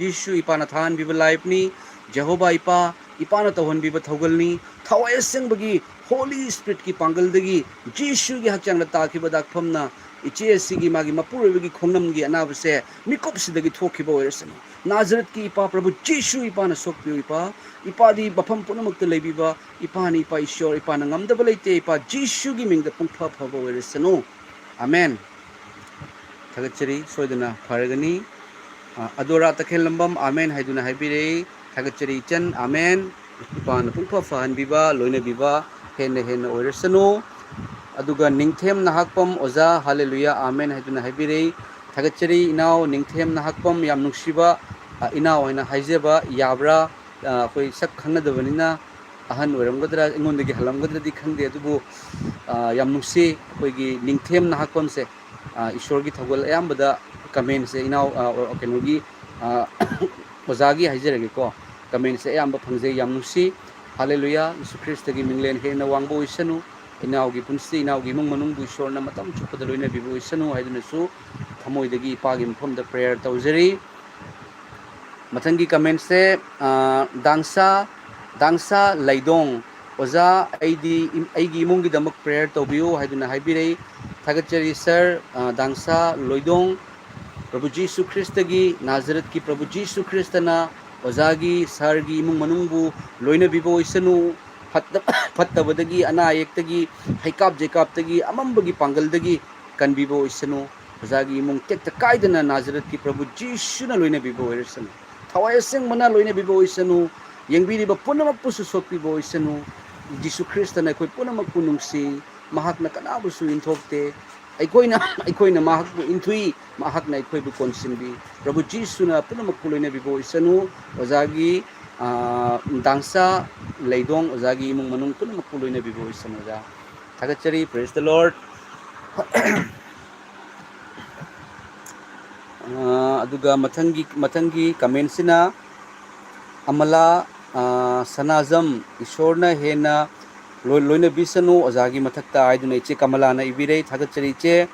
ꯖꯤꯁꯨ ꯏꯄꯥꯅ ꯊꯥꯍꯟꯕꯤꯕ life-ꯅꯤ꯫ ꯖꯦꯍꯣꯕꯥ ꯏꯄꯥ, ꯏꯄꯥꯅ ꯇꯧꯍꯟꯕꯤꯕ ꯊꯧꯒꯜꯅꯤ꯫ ꯊꯋꯥꯏ ꯑꯁꯦꯡꯕꯒꯤ Holy Spirit-ꯀꯤ ꯄꯥꯡꯒꯜꯗꯒꯤ ꯖꯤꯁꯨꯒꯤ ꯍꯛꯆꯥꯡꯗ ꯇꯥꯈꯤꯕ ꯗꯥꯛꯐꯝꯅ ꯏꯆꯦ ꯑꯁꯤꯒꯤ ꯃꯥꯒꯤ ꯃꯄꯨꯔꯣꯏꯕꯒꯤ ꯈꯣꯡꯅꯝꯒꯤ ꯑꯅꯥꯕꯁꯦ ꯃꯤꯀꯨꯞꯁꯤꯗꯒꯤ ꯊꯣꯛꯈꯤꯕ ꯑꯣꯏꯔꯁꯅꯨ꯫ ꯅꯥꯖꯔꯠꯀꯤ ꯏꯄꯥ ꯄ꯭ꯔꯚꯨ ꯖꯤꯁꯨ ꯏꯄꯥꯅ ꯁꯣꯛꯄꯤꯌꯨ ꯏꯄꯥ꯫ ꯏꯄꯥꯗꯤ ꯃꯐꯝ ꯄꯨꯝꯅꯃꯛꯇ ꯂꯩꯕꯤꯕ ꯏꯄꯥꯅꯤ ꯏꯄꯥ ꯏꯁꯣꯔ, ꯏꯄꯥꯅ ꯉꯝꯗꯕ ꯂꯩꯇꯦ ꯏꯄꯥ꯫ ꯖꯤꯁꯨꯒꯤ ꯃꯤꯡꯗ ꯄꯨꯡꯐ ꯐꯕ ꯑꯣꯏꯔꯁꯅꯨ꯫ ꯑꯃꯦꯟ꯫ ꯊꯥꯒꯠꯆꯔꯤ, ꯁꯣꯏꯗꯅ ꯐꯔꯒꯅꯤ꯫ ꯑ, ꯑꯗꯣꯔꯥ ꯇꯈꯦꯜꯂꯝꯕꯝ ꯑꯃꯦꯟ ꯍꯥꯏꯗꯨꯅ ꯍꯥꯏꯕꯤꯔꯛꯏ꯫ ꯊꯥꯒꯠꯆꯔꯤ ꯏꯆꯟ, ꯑꯃꯦꯟ꯫ ꯏꯄꯥꯅ ꯄꯨꯡꯐ ꯐꯍꯟꯕꯤꯕ, ꯂꯣꯏꯅꯕꯤꯕ ꯍꯦꯟꯅ ꯍꯦꯟꯅ ꯑꯣꯏꯔꯁꯅꯨ꯫ ꯑꯗꯨꯒ ꯅꯤꯡꯊꯦꯝ ꯅꯍꯥꯛꯄꯝ ꯑꯣꯖꯥ, ꯍꯥꯂꯦꯂꯨꯌꯥ, ꯑꯃꯦꯟ ꯍꯥꯏꯗꯨꯅ ꯍꯥꯏꯕꯤꯔꯛꯏ꯫ ꯊꯥꯒꯠꯆꯔꯤ ꯏꯅꯥꯎ ꯅꯤꯡꯊꯦꯝ ꯅꯍꯥꯛꯄꯝ, ꯌꯥꯝ ꯅꯨꯡꯁꯤꯕ, ꯑ, ꯏꯅꯥꯎ ꯍꯥꯏꯅ ꯍꯥꯏꯖꯕ ꯌꯥꯕ꯭ꯔꯥ? ꯑ, ꯑꯩꯈꯣꯏ ꯁꯛ ꯈꯪꯅꯗꯕꯅꯤꯅ ꯑꯍꯟ ꯑꯣꯏꯔꯝꯒꯗ꯭ꯔꯥ, ꯑꯩꯉꯣꯟꯗꯒꯤ ꯍꯜꯂꯝꯒꯗ꯭ꯔꯗꯤ ꯈꯪꯗꯦ, ꯑꯗꯨꯕꯨ, ꯑ, ꯌꯥꯝ ꯅꯨꯡꯁꯤ꯫ ꯑꯩꯈꯣꯏꯒꯤ ꯅꯤꯡꯊꯦꯝ ꯅꯍꯥꯛꯄꯝꯁꯦ, ꯑ, ꯏꯁꯣꯔꯒꯤ ꯊꯧꯒꯜ ꯑꯌꯥꯝꯕꯗ comment-ꯁꯦ ꯏꯅꯥꯎ, ꯑ, ꯑꯣ, ꯀꯩꯅꯣꯒꯤ, ꯑ, ꯑꯣꯖꯥꯒꯤ ꯍꯥꯏꯖꯔꯒꯦꯀꯣ, comment-ꯁꯦ ꯑꯌꯥꯝꯕ ꯐꯪꯖꯩ꯫ ꯌꯥꯝ ꯅꯨꯡꯁꯤ꯫ ꯍꯥꯂꯦꯂꯨꯌꯥ, ꯖꯤꯁꯨ ꯈ꯭ꯔꯤꯁꯇꯒꯤ ꯃꯤꯡꯂꯦꯟ ꯍꯦꯟꯅ ꯋꯥꯡꯕ ꯑꯣꯏꯁꯅꯨ꯫ ꯏꯅꯥꯎꯒꯤ ꯄꯨꯟꯁꯤ, ꯏꯅꯥꯎꯒꯤ ꯏꯃꯨꯡ ꯃꯅꯨꯡꯕꯨ ꯏꯁꯣꯔꯅ ꯃꯇꯝ ꯆꯨꯞꯄꯗ ꯂꯣꯏꯅꯕꯤꯕ ꯑꯣꯏꯁꯅꯨ ꯍꯥꯏꯗꯨꯅꯁꯨ ꯊꯃꯣꯏꯗꯒꯤ ꯏꯄꯥꯒꯤ ꯃꯐꯝꯗ prayer ꯇꯧꯖꯔꯤ꯫ ꯃꯊꯪꯒꯤ comment-ꯁꯦ, ꯑ, ꯗꯥꯡꯁꯥ, ꯗꯥꯡꯁꯥ ꯂꯩꯗꯣꯡ, "ꯑꯣꯖꯥ, ꯑꯩꯗꯤ ꯏꯝ-, ꯑꯩꯒꯤ ꯏꯃꯨꯡꯒꯤꯗꯃꯛ prayer ꯇꯧꯕꯤꯌꯨ" ꯍꯥꯏꯗꯨꯅ ꯍꯥꯏꯕꯤꯔꯛꯏ꯫ ꯊꯥꯒꯠꯆꯔꯤ sir, ꯑ, ꯗꯥꯡꯁꯥ ꯂꯣꯏꯗꯣꯡ꯫ ꯄ꯭ꯔꯚꯨ ꯖꯤꯁꯨ ꯈ꯭ꯔꯤꯁꯇꯒꯤ, ꯅꯥꯖꯔꯠꯀꯤ ꯄ꯭ꯔꯚꯨ ꯖꯤꯁꯨ ꯈ꯭ꯔꯤꯁꯇꯅ ꯑꯣꯖꯥꯒꯤ, sir-ꯒꯤ ꯏꯃꯨꯡ ꯃꯅꯨꯡꯕꯨ ꯂꯣꯏꯅꯕꯤꯕ ꯑꯣꯏꯁꯅꯨ꯫ ꯐꯠꯇꯕꯗꯒꯤ, ꯑꯅꯥ ꯑꯌꯦꯛꯇꯒꯤ, ꯍꯩꯀꯥꯞ ꯖꯩꯀꯥꯞꯇꯒꯤ, ꯑꯃꯝꯕꯒꯤ ꯄꯥꯡꯒꯜꯗꯒꯤ ꯀꯟꯕꯤꯕ ꯑꯣꯏꯁꯅꯨ꯫ ꯑꯣꯖꯥꯒꯤ ꯏꯃꯨꯡ ꯇꯦꯛꯇ ꯀꯥꯏꯗꯅ ꯅꯥꯖꯔꯠꯀꯤ ꯄ꯭ꯔꯚꯨ ꯖꯤꯁꯨꯅ ꯂꯣꯏꯅꯕꯤꯕ ꯑꯣꯏꯔꯁꯅꯨ꯫ ꯊꯋꯥꯏ ꯑꯁꯦꯡꯕꯅ ꯂꯣꯏꯅꯕꯤꯕ ꯑꯣꯏꯁꯅꯨ꯫ ꯌꯦꯡꯕꯤꯔꯤꯕ ꯄꯨꯝꯅꯃꯛꯄꯨꯁꯨ ꯁꯣꯛꯄꯤꯕ ꯑꯣꯏꯁꯅꯨ꯫ ꯖꯤꯁꯨ ꯈ꯭ꯔꯤꯁꯇꯅ ꯑꯩꯈꯣꯏ ꯄꯨꯝꯅꯃꯛꯄꯨ ꯅꯨꯡꯁꯤ꯫ ꯃꯍꯥꯛꯅ ꯀꯅꯥꯕꯨꯁꯨ ꯏꯟꯊꯣꯛꯇꯦ꯫ ꯑꯩꯈꯣꯏꯅ, ꯑꯩꯈꯣꯏꯅ ꯃꯍꯥꯛꯄꯨ ꯏꯟꯊꯨꯏ, ꯃꯍꯥꯛꯅ ꯑꯩꯈꯣꯏꯕꯨ ꯀꯣꯟꯁꯤꯟꯕꯤ꯫ ꯄ꯭ꯔꯚꯨ ꯖꯤꯁꯨꯅ ꯄꯨꯝꯅꯃꯛꯄꯨ ꯂꯣꯏꯅꯕꯤꯕ ꯑꯣꯏꯁꯅꯨ꯫ ꯑꯣꯖꯥꯒꯤ, ꯑ, ꯗꯥꯡꯁꯥ ꯂꯩꯗꯣꯡ, ꯑꯣꯖꯥꯒꯤ ꯏꯃꯨꯡ ꯃꯅꯨꯡ ꯄꯨꯝꯅꯃꯛꯄꯨ ꯂꯣꯏꯅꯕꯤꯕ ꯑꯣꯏꯁꯅꯨ, ꯑꯣꯖꯥ꯫ ꯊꯥꯒꯠꯆꯔꯤ, praise the Lord꯫ ꯑ, ꯑꯗꯨꯒ ꯃꯊꯪꯒꯤ, ꯃꯊꯪꯒꯤ comment ꯁꯤꯅ ꯑꯃꯂꯥ, ꯑ, ꯁꯅꯥꯖꯝ, ꯏꯁꯣꯔꯅ ꯍꯦꯟꯅ ꯂꯣꯏ-, ꯂꯣꯏꯅꯕꯤꯁꯅꯨ ꯑꯣꯖꯥꯒꯤ ꯃꯊꯛꯇ ꯍꯥꯏꯗꯨꯅ ꯏꯆꯦ ꯀꯃꯂꯥꯅ ꯏꯕꯤꯔꯦ꯫ ꯊꯥꯒꯠꯆꯔꯤ ꯏꯆꯦ꯫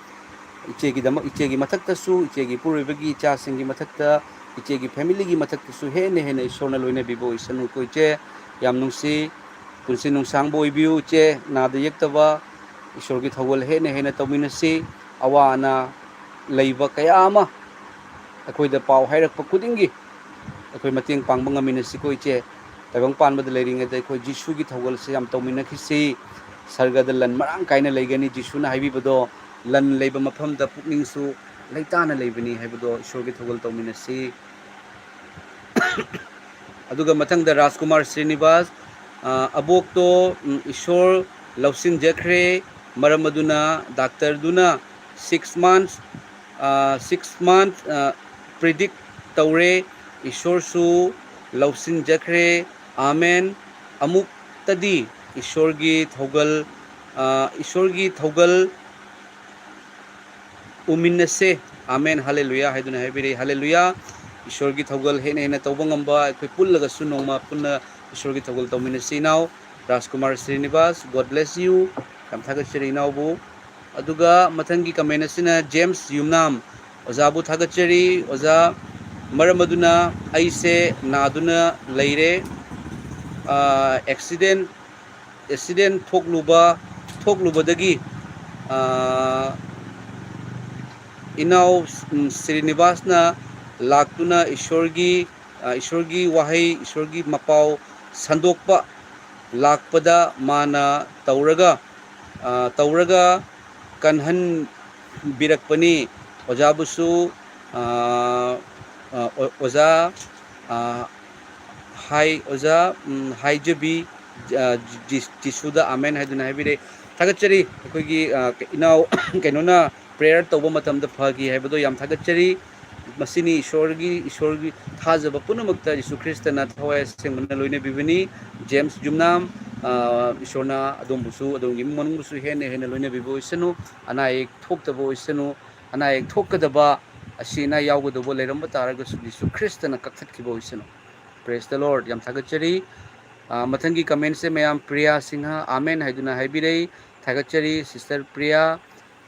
ꯏꯆꯦꯒꯤꯗꯃꯛ, ꯏꯆꯦꯒꯤ ꯃꯊꯛꯇꯁꯨ, ꯏꯆꯦꯒꯤ ꯏꯄꯨꯔꯣꯏꯕꯒꯤ ꯏꯆꯥꯁꯤꯡꯒꯤ ꯃꯊꯛꯇ, ꯏꯆꯦꯒꯤ family ꯒꯤ ꯃꯊꯛꯇꯁꯨ ꯍꯦꯟꯅ ꯍꯦꯟꯅ ꯏꯁꯣꯔꯅ ꯂꯣꯏꯅꯕꯤꯕ ꯑꯣꯏꯁꯅꯨꯀꯣ ꯏꯆꯦ꯫ ꯌꯥꯝ ꯅꯨꯡꯁꯤ꯫ ꯄꯨꯟꯁꯤ ꯅꯨꯡꯁꯥꯡꯕ ꯑꯣꯏꯕꯤꯌꯨ ꯏꯆꯦ꯫ ꯅꯥꯗ ꯌꯦꯛꯇꯕ ꯏꯁꯣꯔꯒꯤ ꯊꯧꯒꯜ ꯍꯦꯟꯅ ꯍꯦꯟꯅ ꯇꯧꯃꯤꯟꯅꯁꯤ꯫ ꯑꯋꯥ ꯑꯅꯥ ꯂꯩꯕ ꯀꯌꯥ ꯑꯃ ꯑꯩꯈꯣꯏꯗ ꯄꯥꯎ ꯍꯥꯏꯔꯛꯄ ꯈꯨꯗꯤꯡꯒꯤ ꯑꯩꯈꯣꯏ ꯃꯇꯦꯡ ꯄꯥꯡꯕ ꯉꯝꯃꯤꯟꯅꯁꯤꯀꯣ ꯏꯆꯦ꯫ ꯇꯥꯏꯕꯪ ꯄꯥꯟꯕꯗ ꯂꯩꯔꯤꯉꯩꯗ ꯑꯩꯈꯣꯏ ꯖꯤꯁꯨꯒꯤ ꯊꯧꯒꯜꯁꯦ ꯌꯥꯝ ꯇꯧꯃꯤꯟꯅꯈꯤꯁꯤ꯫ ꯁꯔꯒꯗ ꯂꯟ ꯃꯔꯥꯡ ꯀꯥꯏꯅ ꯂꯩꯒꯅꯤ꯫ ꯖꯤꯁꯨꯅ ꯍꯥꯏꯕꯤꯕꯗꯣ, "ꯂꯟ ꯂꯩꯕ ꯃꯐꯝꯗ ꯄꯨꯛꯅꯤꯡꯁꯨ ꯂꯩꯇꯥꯅ ꯂꯩꯕꯅꯤ" ꯍꯥꯏꯕꯗꯣ꯫ ꯏꯁꯣꯔꯒꯤ ꯊꯧꯒꯜ ꯇꯧꯃꯤꯟꯅꯁꯤ꯫ ꯑꯗꯨꯒ ꯃꯊꯪꯗ ꯔꯥꯖꯀꯨꯃꯥꯔ ꯁ꯭ꯔꯤꯅꯤꯕꯥꯁ, ꯑ, "ꯑꯕꯣꯛꯇꯣ, ꯎꯝ, ꯏꯁꯣꯔ ꯂꯧꯁꯤꯟꯖꯈ꯭ꯔꯦ, ꯃꯔꯝ ꯑꯗꯨꯅ ꯗꯥꯛꯇꯔꯗꯨꯅ six months, ꯑ, six months, ꯑ, predict ꯇꯧꯔꯦ, ꯏꯁꯣꯔꯁꯨ ꯂꯧꯁꯤꯟꯖꯈ꯭ꯔꯦ꯫ ꯑꯥꯃꯦꯟ꯫ ꯑꯃꯨꯛꯇꯗꯤ ꯏꯁꯣꯔꯒꯤ ꯊꯧꯒꯜ, ꯑ, ꯏꯁꯣꯔꯒꯤ ꯊꯧꯒꯜ ꯎꯃꯤꯟꯅꯁꯦ꯫ ꯑꯥꯃꯦꯟ, ꯍꯥꯂꯦꯂꯨꯌꯥ" ꯍꯥꯏꯗꯨꯅ ꯍꯥꯏꯕꯤꯔꯛꯏ꯫ ꯍꯥꯂꯦꯂꯨꯌꯥ꯫ ꯏꯁꯣꯔꯒꯤ ꯊꯧꯒꯜ ꯍꯦꯟꯅ ꯍꯦꯟꯅ ꯇꯧꯕ ꯉꯝꯕ, ꯑꯩꯈꯣꯏ ꯄꯨꯜꯂꯒꯁꯨ ꯅꯣꯡꯃ ꯄꯨꯟꯅ ꯏꯁꯣꯔꯒꯤ ꯊꯧꯒꯜ ꯇꯧꯃꯤꯟꯅꯁꯤ ꯏꯅꯥꯎ꯫ ꯔꯥꯖꯀꯨꯃꯥꯔ ꯁ꯭ꯔꯤꯅꯤꯕꯥꯁ, God bless you꯫ ꯌꯥꯝ ꯊꯥꯒꯠꯆꯔꯤ ꯏꯅꯥꯎꯕꯨ꯫ ꯑꯗꯨꯒ ꯃꯊꯪꯒꯤ comment ꯑꯁꯤꯅ ꯖꯦꯝꯁ ꯌꯨꯝꯅꯥꯝ, "ꯑꯣꯖꯥꯕꯨ ꯊꯥꯒꯠꯆꯔꯤ꯫ ꯑꯣꯖꯥ, ꯃꯔꯝ ꯑꯗꯨꯅ ꯑꯩꯁꯦ ꯅꯥꯗꯨꯅ ꯂꯩꯔꯦ꯫ ꯑ, accident, accident ꯊꯣꯛꯂꯨꯕ, ꯊꯣꯛꯂꯨꯕꯗꯒꯤ, ꯑ, ꯏꯅꯥꯎ, ꯎꯝ, ꯁ꯭ꯔꯤꯅꯤꯕꯥꯁꯅ ꯂꯥꯛꯇꯨꯅ ꯏꯁꯣꯔꯒꯤ, ꯑ, ꯏꯁꯣꯔꯒꯤ ꯋꯥꯍꯩ, ꯏꯁꯣꯔꯒꯤ ꯃꯄꯥꯎ ꯁꯟꯗꯣꯛꯄ ꯂꯥꯛꯄꯗ ꯃꯥꯅ ꯇꯧꯔꯒ, ꯑ, ꯇꯧꯔꯒ ꯀꯟꯍꯟꯕꯤꯔꯛꯄꯅꯤ꯫ ꯑꯣꯖꯥꯕꯨꯁꯨ, ꯑ, ꯑ, ꯑꯣ-, ꯑꯣꯖꯥ, ꯑ, ꯍꯥꯏ, ꯑꯣꯖꯥ, ꯎꯝ, ꯍꯥꯏꯖꯕꯤ, ꯑ, ꯖꯤ-, ꯖꯤꯁꯨꯗ ꯑꯃꯦꯟ ꯍꯥꯏꯗꯨꯅ ꯍꯥꯏꯕꯤꯔꯦ꯫ ꯊꯥꯒꯠꯆꯔꯤ ꯑꯩꯈꯣꯏꯒꯤ, ꯑ, ꯏꯅꯥꯎ ꯀꯩꯅꯣꯅ prayer ꯇꯧꯕ ꯃꯇꯝꯗ ꯐꯈꯤ ꯍꯥꯏꯕꯗꯣ ꯌꯥꯝ ꯊꯥꯒꯠꯆꯔꯤ꯫ ꯃꯁꯤꯅꯤ ꯏꯁꯣꯔꯒꯤ, ꯏꯁꯣꯔꯒꯤ ꯊꯥꯖꯕ ꯄꯨꯝꯅꯃꯛꯇ ꯖꯤꯁꯨ ꯈ꯭ꯔꯤꯁꯇꯅ ꯊꯋꯥꯏ ꯑꯁꯦꯡꯕꯅ ꯂꯣꯏꯅꯕꯤꯕꯅꯤ꯫ ꯖꯦꯝꯁ ꯌꯨꯝꯅꯥꯝ, ꯑ, ꯏꯁꯣꯔꯅ ꯑꯗꯣꯝꯕꯨꯁꯨ, ꯑꯗꯣꯝꯒꯤ ꯏꯃꯨꯡ ꯃꯅꯨꯡꯕꯨꯁꯨ ꯍꯦꯟꯅ ꯍꯦꯟꯅ ꯂꯣꯏꯅꯕꯤꯕ ꯑꯣꯏꯁꯅꯨ꯫ ꯑꯅꯥ ꯑꯌꯦꯛ ꯊꯣꯛꯇꯕ ꯑꯣꯏꯁꯅꯨ꯫ ꯑꯅꯥ ꯑꯌꯦꯛ ꯊꯣꯛꯀꯗꯕ, ꯑꯁꯤ ꯑꯅꯥ ꯌꯥꯎꯒꯗꯧꯕ ꯂꯩꯔꯝꯕ ꯇꯥꯔꯒꯁꯨ ꯖꯤꯁꯨ ꯈ꯭ꯔꯤꯁꯇꯅ ꯀꯛꯊꯠꯈꯤꯕ ꯑꯣꯏꯁꯅꯨ꯫ Praise the Lord꯫ ꯌꯥꯝ ꯊꯥꯒꯠꯆꯔꯤ꯫ ꯑ, ꯃꯊꯪꯒꯤ comment ꯁꯦ ꯃꯌꯥꯝ ꯄ꯭ꯔꯤꯌꯥ ꯁꯤꯡꯍ ꯑꯃꯦꯟ ꯍꯥꯏꯗꯨꯅ ꯍꯥꯏꯕꯤꯔꯛꯏ꯫ ꯊꯥꯒꯠꯆꯔꯤ sister ꯄ꯭ꯔꯤꯌꯥ꯫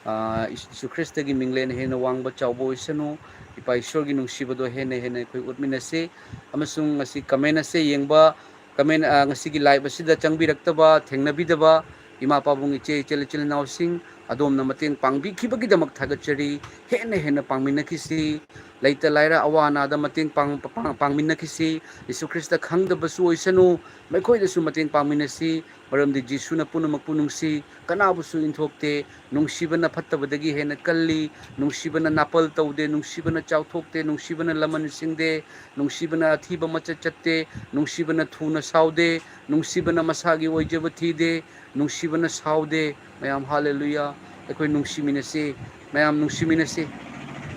ꯑ, ꯏꯁ-, ꯖꯤꯁꯨ ꯈ꯭ꯔꯤꯁꯇꯒꯤ ꯃꯤꯡꯂꯦꯟ ꯍꯦꯟꯅ ꯋꯥꯡꯕ ꯆꯥꯎꯕ ꯑꯣꯏꯁꯅꯨ꯫ ꯏꯄꯥ ꯏꯁꯣꯔꯒꯤ ꯅꯨꯡꯁꯤꯕꯗꯣ ꯍꯦꯟꯅ ꯍꯦꯟꯅ ꯑꯩꯈꯣꯏ ꯎꯠꯃꯤꯟꯅꯁꯤ꯫ ꯑꯃꯁꯨꯡ ꯉꯁꯤ comment ꯑꯁꯦ ꯌꯦꯡꯕ, comment, ꯑ, ꯉꯁꯤꯒꯤ live ꯑꯁꯤꯗ ꯆꯪꯕꯤꯔꯛꯇꯕ, ꯊꯦꯡꯅꯕꯤꯗꯕ ꯏꯃꯥ ꯄꯥꯕꯨꯡ, ꯏꯆꯦ ꯏꯆꯜ, ꯏꯆꯤꯜ ꯏꯅꯥꯎꯁꯤꯡ, ꯑꯗꯣꯝꯅ ꯃꯇꯦꯡ ꯄꯥꯡꯕꯤꯈꯤꯕꯒꯤꯗꯃꯛ ꯊꯥꯒꯠꯆꯔꯤ꯫ ꯍꯦꯟꯅ ꯍꯦꯟꯅ ꯄꯥꯡꯃꯤꯟꯅꯈꯤꯁꯤ꯫ ꯂꯩꯇ ꯂꯥꯏꯔ ꯑꯋꯥ ꯑꯅꯥꯗ ꯃꯇꯦꯡ ꯄꯥꯡ-, ꯄꯥꯡ-, ꯄꯥꯡꯃꯤꯟꯅꯈꯤꯁꯤ꯫ ꯖꯤꯁꯨ ꯈ꯭ꯔꯤꯁꯇ ꯈꯪꯗꯕꯁꯨ ꯑꯣꯏꯁꯅꯨ, ꯃꯈꯣꯏꯗꯁꯨ ꯃꯇꯦꯡ ꯄꯥꯡꯃꯤꯟꯅꯁꯤ꯫ ꯃꯔꯝꯗꯤ ꯖꯤꯁꯨꯅ ꯄꯨꯝꯅꯃꯛꯄꯨ ꯅꯨꯡꯁꯤ, ꯀꯅꯥꯕꯨꯁꯨ ꯏꯟꯊꯣꯛꯇꯦ꯫ ꯅꯨꯡꯁꯤꯕꯅ ꯐꯠꯇꯕꯗꯒꯤ ꯍꯦꯟꯅ ꯀꯜꯂꯤ꯫ ꯅꯨꯡꯁꯤꯕꯅ ꯅꯥꯄꯜ ꯇꯧꯗꯦ꯫ ꯅꯨꯡꯁꯤꯕꯅ ꯆꯥꯎꯊꯣꯛꯇꯦ꯫ ꯅꯨꯡꯁꯤꯕꯅ ꯂꯃꯟ ꯁꯤꯡꯗꯦ꯫ ꯅꯨꯡꯁꯤꯕꯅ ꯑꯊꯤꯕ ꯃꯆꯠ ꯆꯠꯇꯦ꯫ ꯅꯨꯡꯁꯤꯕꯅ ꯊꯨꯅ ꯁꯥꯎꯗꯦ꯫ ꯅꯨꯡꯁꯤꯕꯅ ꯃꯁꯥꯒꯤ ꯑꯣꯏꯖꯕ ꯊꯤꯗꯦ꯫ ꯅꯨꯡꯁꯤꯕꯅ ꯁꯥꯎꯗꯦ꯫ ꯃꯌꯥꯝ ꯍꯥꯂꯦꯂꯨꯌꯥ꯫ ꯑꯩꯈꯣꯏ ꯅꯨꯡꯁꯤꯃꯤꯟꯅꯁꯤ꯫ ꯃꯌꯥꯝ ꯅꯨꯡꯁꯤꯃꯤꯟꯅꯁꯤ꯫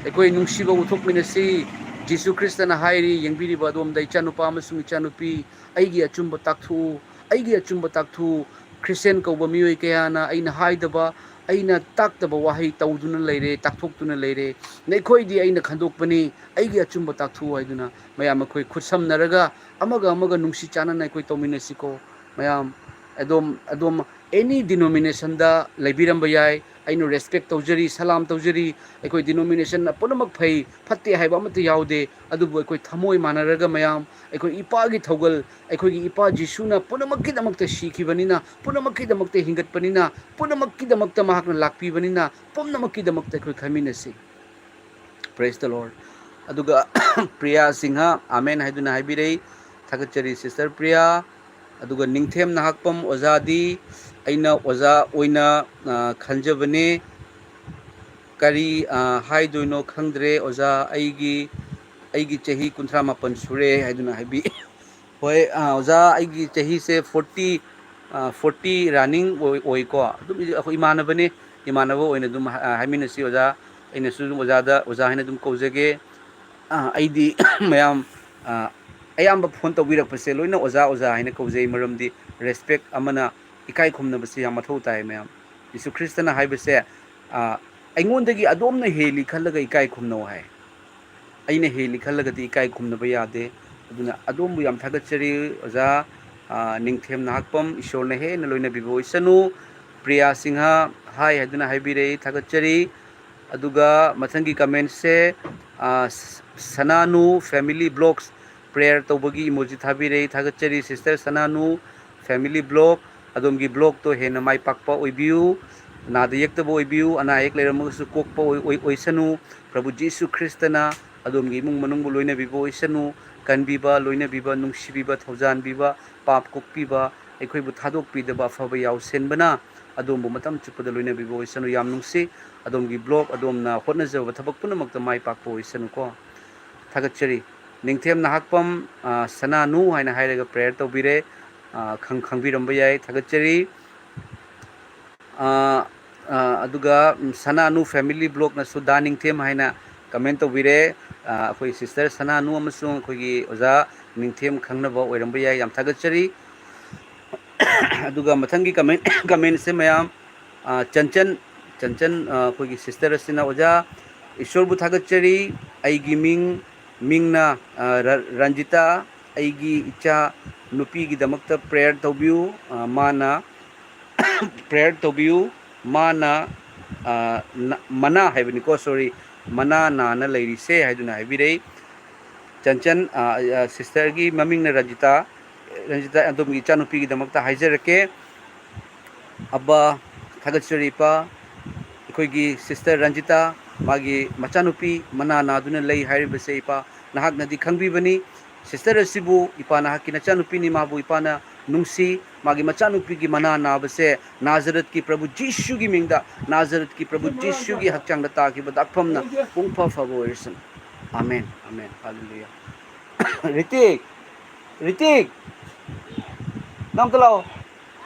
ꯑꯩꯈꯣꯏ ꯅꯨꯡꯁꯤꯕ ꯎꯠꯊꯣꯛꯃꯤꯟꯅꯁꯤ꯫ ꯖꯤꯁꯨ ꯈ꯭ꯔꯤꯁꯇꯅ ꯍꯥꯏꯔꯤ, ꯌꯦꯡꯕꯤꯔꯤꯕ ꯑꯗꯣꯝꯗ, "ꯏꯆꯥꯅꯨꯄꯥ ꯑꯃꯁꯨꯡ ꯏꯆꯥꯅꯨꯄꯤ, ꯑꯩꯒꯤ ꯑꯆꯨꯝꯕ ꯇꯥꯛꯊꯣꯛꯎ, ꯑꯩꯒꯤ ꯑꯆꯨꯝꯕ ꯇꯥꯛꯊꯣꯛꯎ꯫ ꯈ꯭ꯔꯤꯁꯇꯤꯌꯥꯟ ꯀꯧꯕ ꯃꯤꯑꯣꯏ ꯀꯌꯥꯅ ꯑꯩꯅ ꯍꯥꯏꯗꯕ, ꯑꯩꯅ ꯇꯥꯛꯇꯕ ꯋꯥꯍꯩ ꯇꯧꯗꯨꯅ ꯂꯩꯔꯦ, ꯇꯥꯛꯊꯣꯛꯇꯨꯅ ꯂꯩꯔꯦ꯫ ꯅꯈꯣꯏꯗꯤ ꯑꯩꯅ ꯈꯟꯗꯣꯛꯄꯅꯤ, ꯑꯩꯒꯤ ꯑꯆꯨꯝꯕ ꯇꯥꯛꯊꯣꯛꯎ" ꯍꯥꯏꯗꯨꯅ ꯃꯌꯥꯝ ꯑꯩꯈꯣꯏ ꯈꯨꯠꯁꯝꯅꯔꯒ ꯑꯃꯒ ꯑꯃꯒ ꯅꯨꯡꯁꯤ ꯆꯥꯟꯅꯅ ꯑꯩꯈꯣꯏ ꯇꯧꯃꯤꯟꯅꯁꯤꯀꯣ꯫ ꯃꯌꯥꯝ ꯑꯗꯣꯝ, ꯑꯗꯣꯝ any denomination ꯗ ꯂꯩꯕꯤꯔꯝꯕ ꯌꯥꯏ꯫ ꯑꯩꯅ respect ꯇꯧꯖꯔꯤ, ꯁꯂꯥꯝ ꯇꯧꯖꯔꯤ꯫ ꯑꯩꯈꯣꯏ denomination ꯄꯨꯝꯅꯃꯛ ꯐꯩ, ꯐꯠꯇꯦ ꯍꯥꯏꯕ ꯑꯃꯠꯇ ꯌꯥꯎꯗꯦ꯫ ꯑꯗꯨꯕꯨ ꯑꯩꯈꯣꯏ ꯊꯃꯣꯏ ꯃꯥꯟꯅꯔꯒ ꯃꯌꯥꯝ, ꯑꯩꯈꯣꯏ ꯏꯄꯥꯒꯤ ꯊꯧꯒꯜ, ꯑꯩꯈꯣꯏꯒꯤ ꯏꯄꯥ ꯖꯤꯁꯨꯅ ꯄꯨꯝꯅꯃꯛꯀꯤꯗꯃꯛꯇ ꯁꯤꯈꯤꯕꯅꯤꯅ, ꯄꯨꯝꯅꯃꯛꯀꯤꯗꯃꯛꯇ ꯍꯤꯡꯒꯠꯄꯅꯤꯅ, ꯄꯨꯝꯅꯃꯛꯀꯤꯗꯃꯛꯇ ꯃꯍꯥꯛꯅ ꯂꯥꯛꯄꯤꯕꯅꯤꯅ, ꯄꯨꯝꯅꯃꯛꯀꯤꯗꯃꯛꯇ ꯑꯩꯈꯣꯏ ꯈꯟꯃꯤꯟꯅꯁꯤ꯫ Praise the Lord꯫ ꯑꯗꯨꯒ ꯄ꯭ꯔꯤꯌꯥ ꯁꯤꯡꯍ ꯑꯃꯦꯟ ꯍꯥꯏꯗꯨꯅ ꯍꯥꯏꯕꯤꯔꯛꯏ꯫ ꯊꯥꯒꯠꯆꯔꯤ sister ꯄ꯭ꯔꯤꯌꯥ꯫ ꯑꯗꯨꯒ ꯅꯤꯡꯊꯦꯝ ꯅꯍꯥꯛꯄꯝ ꯑꯣꯖꯥꯗꯤ ꯑꯩꯅ ꯑꯣꯖꯥ ꯑꯣꯏꯅ, ꯑ, ꯈꯟꯖꯕꯅꯦ꯫ ꯀꯔꯤ, ꯑ, ꯍꯥꯏꯗꯣꯏꯅꯣ ꯈꯪꯗ꯭ꯔꯦ ꯑꯣꯖꯥ, ꯑꯩꯒꯤ, ꯑꯩꯒꯤ ꯆꯍꯤ ꯀꯨꯟꯊ꯭ꯔꯥ ꯃꯥꯄꯟ ꯁꯨꯔꯦ ꯍꯥꯏꯗꯨꯅ ꯍꯥꯏꯕꯤ꯫ ꯍꯣꯏ, ꯑ, ꯑꯣꯖꯥ, ꯑꯩꯒꯤ ꯆꯍꯤꯁꯦ forty, ꯑ, forty running ꯑꯣꯏ-, ꯑꯣꯏꯀꯣ꯫ ꯑꯗꯨꯝ ꯑꯩꯈꯣꯏ ꯏꯃꯥꯟꯅꯕꯅꯤ, ꯏꯃꯥꯟꯅꯕ ꯑꯣꯏꯅ ꯑꯗꯨꯝ, ꯑ, ꯍꯥꯏꯃꯤꯟꯅꯁꯤ ꯑꯣꯖꯥ꯫ ꯑꯩꯅꯁꯨ ꯑꯗꯨꯝ ꯑꯣꯖꯥꯗ, ꯑꯣꯖꯥ ꯍꯥꯏꯅ ꯑꯗꯨꯝ ꯀꯧꯖꯒꯦ꯫ ꯑ, ꯑꯩꯗꯤ ꯃꯌꯥꯝ, ꯑ, ꯑꯌꯥꯝꯕ ꯐꯣꯟ ꯇꯧꯕꯤꯔꯛꯄꯁꯦ ꯂꯣꯏꯅ ꯑꯣꯖꯥ, ꯑꯣꯖꯥ ꯍꯥꯏꯅ ꯀꯧꯖꯩ, ꯃꯔꯝꯗꯤ respect ꯑꯃꯅ ꯏꯀꯥꯏ ꯈꯨꯝꯅꯕꯁꯤ ꯌꯥꯝ ꯃꯊꯧ ꯇꯥꯏ ꯃꯌꯥꯝ꯫ ꯖꯤꯁꯨ ꯈ꯭ꯔꯤꯁꯇꯅ ꯍꯥꯏꯕꯁꯦ, ꯑ, "ꯑꯩꯉꯣꯟꯗꯒꯤ ꯑꯗꯣꯝꯅ ꯍꯦꯜꯂꯤ ꯈꯜꯂꯒ ꯏꯀꯥꯏ ꯈꯨꯝꯅꯧ" ꯍꯥꯏ꯫ ꯑꯩꯅ ꯍꯦꯜꯂꯤ ꯈꯜꯂꯒꯗꯤ ꯏꯀꯥꯏ ꯈꯨꯝꯅꯕ ꯌꯥꯗꯦ꯫ ꯑꯗꯨꯅ ꯑꯗꯣꯝꯕꯨ ꯌꯥꯝ ꯊꯥꯒꯠꯆꯔꯤ ꯑꯣꯖꯥ, ꯑ, ꯅꯤꯡꯊꯦꯝ ꯅꯍꯥꯛꯄꯝ, ꯏꯁꯣꯔꯅ ꯍꯦꯟꯅ ꯂꯣꯏꯅꯕꯤꯕ ꯑꯣꯏꯁꯅꯨ꯫ ꯄ꯭ꯔꯤꯌꯥ ꯁꯤꯡꯍ ꯍꯥꯏ ꯍꯥꯏꯗꯨꯅ ꯍꯥꯏꯕꯤꯔꯛꯏ, ꯊꯥꯒꯠꯆꯔꯤ꯫ ꯑꯗꯨꯒ ꯃꯊꯪꯒꯤ commentꯁꯦ, ꯑ, ꯁ-, ꯁꯅꯥꯅꯨ family vlogs prayer ꯇꯧꯕꯒꯤ emoji ꯊꯥꯕꯤꯔꯛꯏ, ꯊꯥꯒꯠꯆꯔꯤ sister ꯁꯅꯥꯅꯨ꯫ Family vlog, ꯑꯗꯣꯝꯒꯤ vlogꯇꯣ ꯍꯦꯟꯅ ꯃꯥꯏ ꯄꯥꯛꯄ ꯑꯣꯏꯕꯤꯌꯨ, ꯅꯥꯗ ꯌꯦꯛꯇꯕ ꯑꯣꯏꯕꯤꯌꯨ, ꯑꯅꯥ ꯑꯌꯦꯛ ꯂꯩꯔꯝꯃꯒꯁꯨ ꯀꯣꯛꯄ ꯑꯣꯏ-, ꯑꯣꯏ-, ꯑꯣꯏꯁꯅꯨ꯫ ꯄ꯭ꯔꯚꯨ ꯖꯤꯁꯨ ꯈ꯭ꯔꯤꯁꯇꯅ ꯑꯗꯣꯝꯒꯤ ꯏꯃꯨꯡ ꯃꯅꯨꯡꯕꯨ ꯂꯣꯏꯅꯕꯤꯕ ꯑꯣꯏꯁꯅꯨ, ꯀꯟꯕꯤꯕ, ꯂꯣꯏꯅꯕꯤꯕ, ꯅꯨꯡꯁꯤꯕꯤꯕ, ꯊꯧꯖꯥꯟꯕꯤꯕ, ꯄꯥꯞ ꯀꯣꯛꯄꯤꯕ, ꯑꯩꯈꯣꯏꯕꯨ ꯊꯥꯗꯣꯛꯄꯤꯗꯕ ꯑꯐꯕ ꯌꯥꯎꯁꯦꯟꯕꯅ ꯑꯗꯣꯝꯕꯨ ꯃꯇꯝ ꯆꯨꯞꯄꯗ ꯂꯣꯏꯅꯕꯤꯕ ꯑꯣꯏꯁꯅꯨ꯫ ꯌꯥꯝ ꯅꯨꯡꯁꯤ꯫ ꯑꯗꯣꯝꯒꯤ vlog, ꯑꯗꯣꯝꯅ ꯍꯣꯠꯅꯖꯕ ꯊꯕꯛ ꯄꯨꯝꯅꯃꯛꯇ ꯃꯥꯏ ꯄꯥꯛꯄ ꯑꯣꯏꯁꯅꯨꯀꯣ꯫ ꯊꯥꯒꯠꯆꯔꯤ꯫ ꯅꯤꯡꯊꯦꯝ ꯅꯍꯥꯛꯄꯝ, ꯑ, ꯁꯅꯥꯅꯨ ꯍꯥꯏꯅ ꯍꯥꯏꯔꯒ prayer ꯇꯧꯕꯤꯔꯦ꯫ ꯑ, ꯈꯪ-, ꯈꯪꯕꯤꯔꯝꯕ ꯌꯥꯏ꯫ ꯊꯥꯒꯠꯆꯔꯤ꯫ ꯑ, ꯑ, ꯑꯗꯨꯒ, ꯎꯝ, ꯁꯅꯥꯅꯨ family vlogꯅꯁꯨ ꯗꯥ ꯅꯤꯡꯊꯦꯝ ꯍꯥꯏꯅ comment ꯇꯧꯕꯤꯔꯦ꯫ ꯑ, ꯑꯩꯈꯣꯏ sister ꯁꯅꯥꯅꯨ ꯑꯃꯁꯨꯡ ꯑꯩꯈꯣꯏꯒꯤ ꯑꯣꯖꯥ ꯅꯤꯡꯊꯦꯝ ꯈꯪꯅꯕ ꯑꯣꯏꯔꯝꯕ ꯌꯥꯏ꯫ ꯌꯥꯝ ꯊꯥꯒꯠꯆꯔꯤ꯫ ꯑꯗꯨꯒ ꯃꯊꯪꯒꯤ comment, commentꯁꯦ ꯃꯌꯥꯝ, ꯑ, ꯆꯟꯆꯟ, ꯆꯟꯆꯟ, ꯑ, ꯑꯩꯈꯣꯏꯒꯤ sister ꯑꯁꯤꯅ, "ꯑꯣꯖꯥ, ꯏꯁꯣꯔꯕꯨ ꯊꯥꯒꯠꯆꯔꯤ꯫ ꯑꯩꯒꯤ ꯃꯤꯡ, ꯃꯤꯡꯅ, ꯑ, ꯔ-, ꯔꯟꯖꯤꯇꯥ꯫ ꯑꯩꯒꯤ ꯏꯆꯥ ꯅꯨꯄꯤꯒꯤꯗꯃꯛꯇ prayer ꯇꯧꯕꯤꯌꯨ꯫ ꯑ, ꯃꯥꯅ prayer ꯇꯧꯕꯤꯌꯨ꯫ ꯃꯥꯅ, ꯑ, ꯅ-, ꯃꯅꯥ ꯍꯥꯏꯕꯅꯤꯀꯣ, sorry, ꯃꯅꯥ ꯅꯥꯅ ꯂꯩꯔꯤꯁꯦ" ꯍꯥꯏꯗꯨꯅ ꯍꯥꯏꯕꯤꯔꯛꯏ꯫ ꯆꯟꯆꯟ, ꯑ, ꯑ, sisterꯒꯤ ꯃꯃꯤꯡꯅ ꯔꯟꯖꯤꯇꯥ꯫ ꯔꯟꯖꯤꯇꯥ, ꯑꯗꯣꯝꯒꯤ ꯏꯆꯥꯅꯨꯄꯤꯒꯤꯗꯃꯛꯇ ꯍꯥꯏꯖꯔꯛꯀꯦ꯫ ꯑꯕꯥ, ꯊꯥꯒꯠꯆꯔꯤ ꯏꯄꯥ꯫ ꯑꯩꯈꯣꯏꯒꯤ sister ꯔꯟꯖꯤꯇꯥ, ꯃꯥꯒꯤ ꯃꯆꯥꯅꯨꯄꯤ ꯃꯅꯥ ꯅꯥꯗꯨꯅ ꯂꯩ ꯍꯥꯏꯔꯤꯕꯁꯦ ꯏꯄꯥ, ꯅꯍꯥꯛꯅꯗꯤ ꯈꯪꯕꯤꯕꯅꯤ꯫ Sister ꯑꯁꯤꯕꯨ ꯏꯄꯥ ꯅꯍꯥꯛꯀꯤ ꯅꯆꯥꯅꯨꯄꯤꯅꯤ, ꯃꯥꯕꯨ ꯏꯄꯥꯅ ꯅꯨꯡꯁꯤ꯫ ꯃꯥꯒꯤ ꯃꯆꯥꯅꯨꯄꯤꯒꯤ ꯃꯅꯥ ꯅꯥꯕꯁꯦ ꯅꯥꯖꯔꯠꯀꯤ ꯄ꯭ꯔꯚꯨ ꯖꯤꯁꯨꯒꯤ ꯃꯤꯡꯗ, ꯅꯥꯖꯔꯠꯀꯤ ꯄ꯭ꯔꯚꯨ ꯖꯤꯁꯨꯒꯤ ꯍꯛꯆꯥꯡꯗ ꯇꯥꯈꯤꯕ ꯗꯥꯛꯐꯝꯅ ꯄꯨꯡꯐ ꯐꯕ ꯑꯣꯏꯔꯁꯅꯨ꯫ Amen, amen, hallelujah. Hrithik, Hrithik, ꯅꯪ ꯑꯝꯇ ꯂꯥꯛꯑꯣ,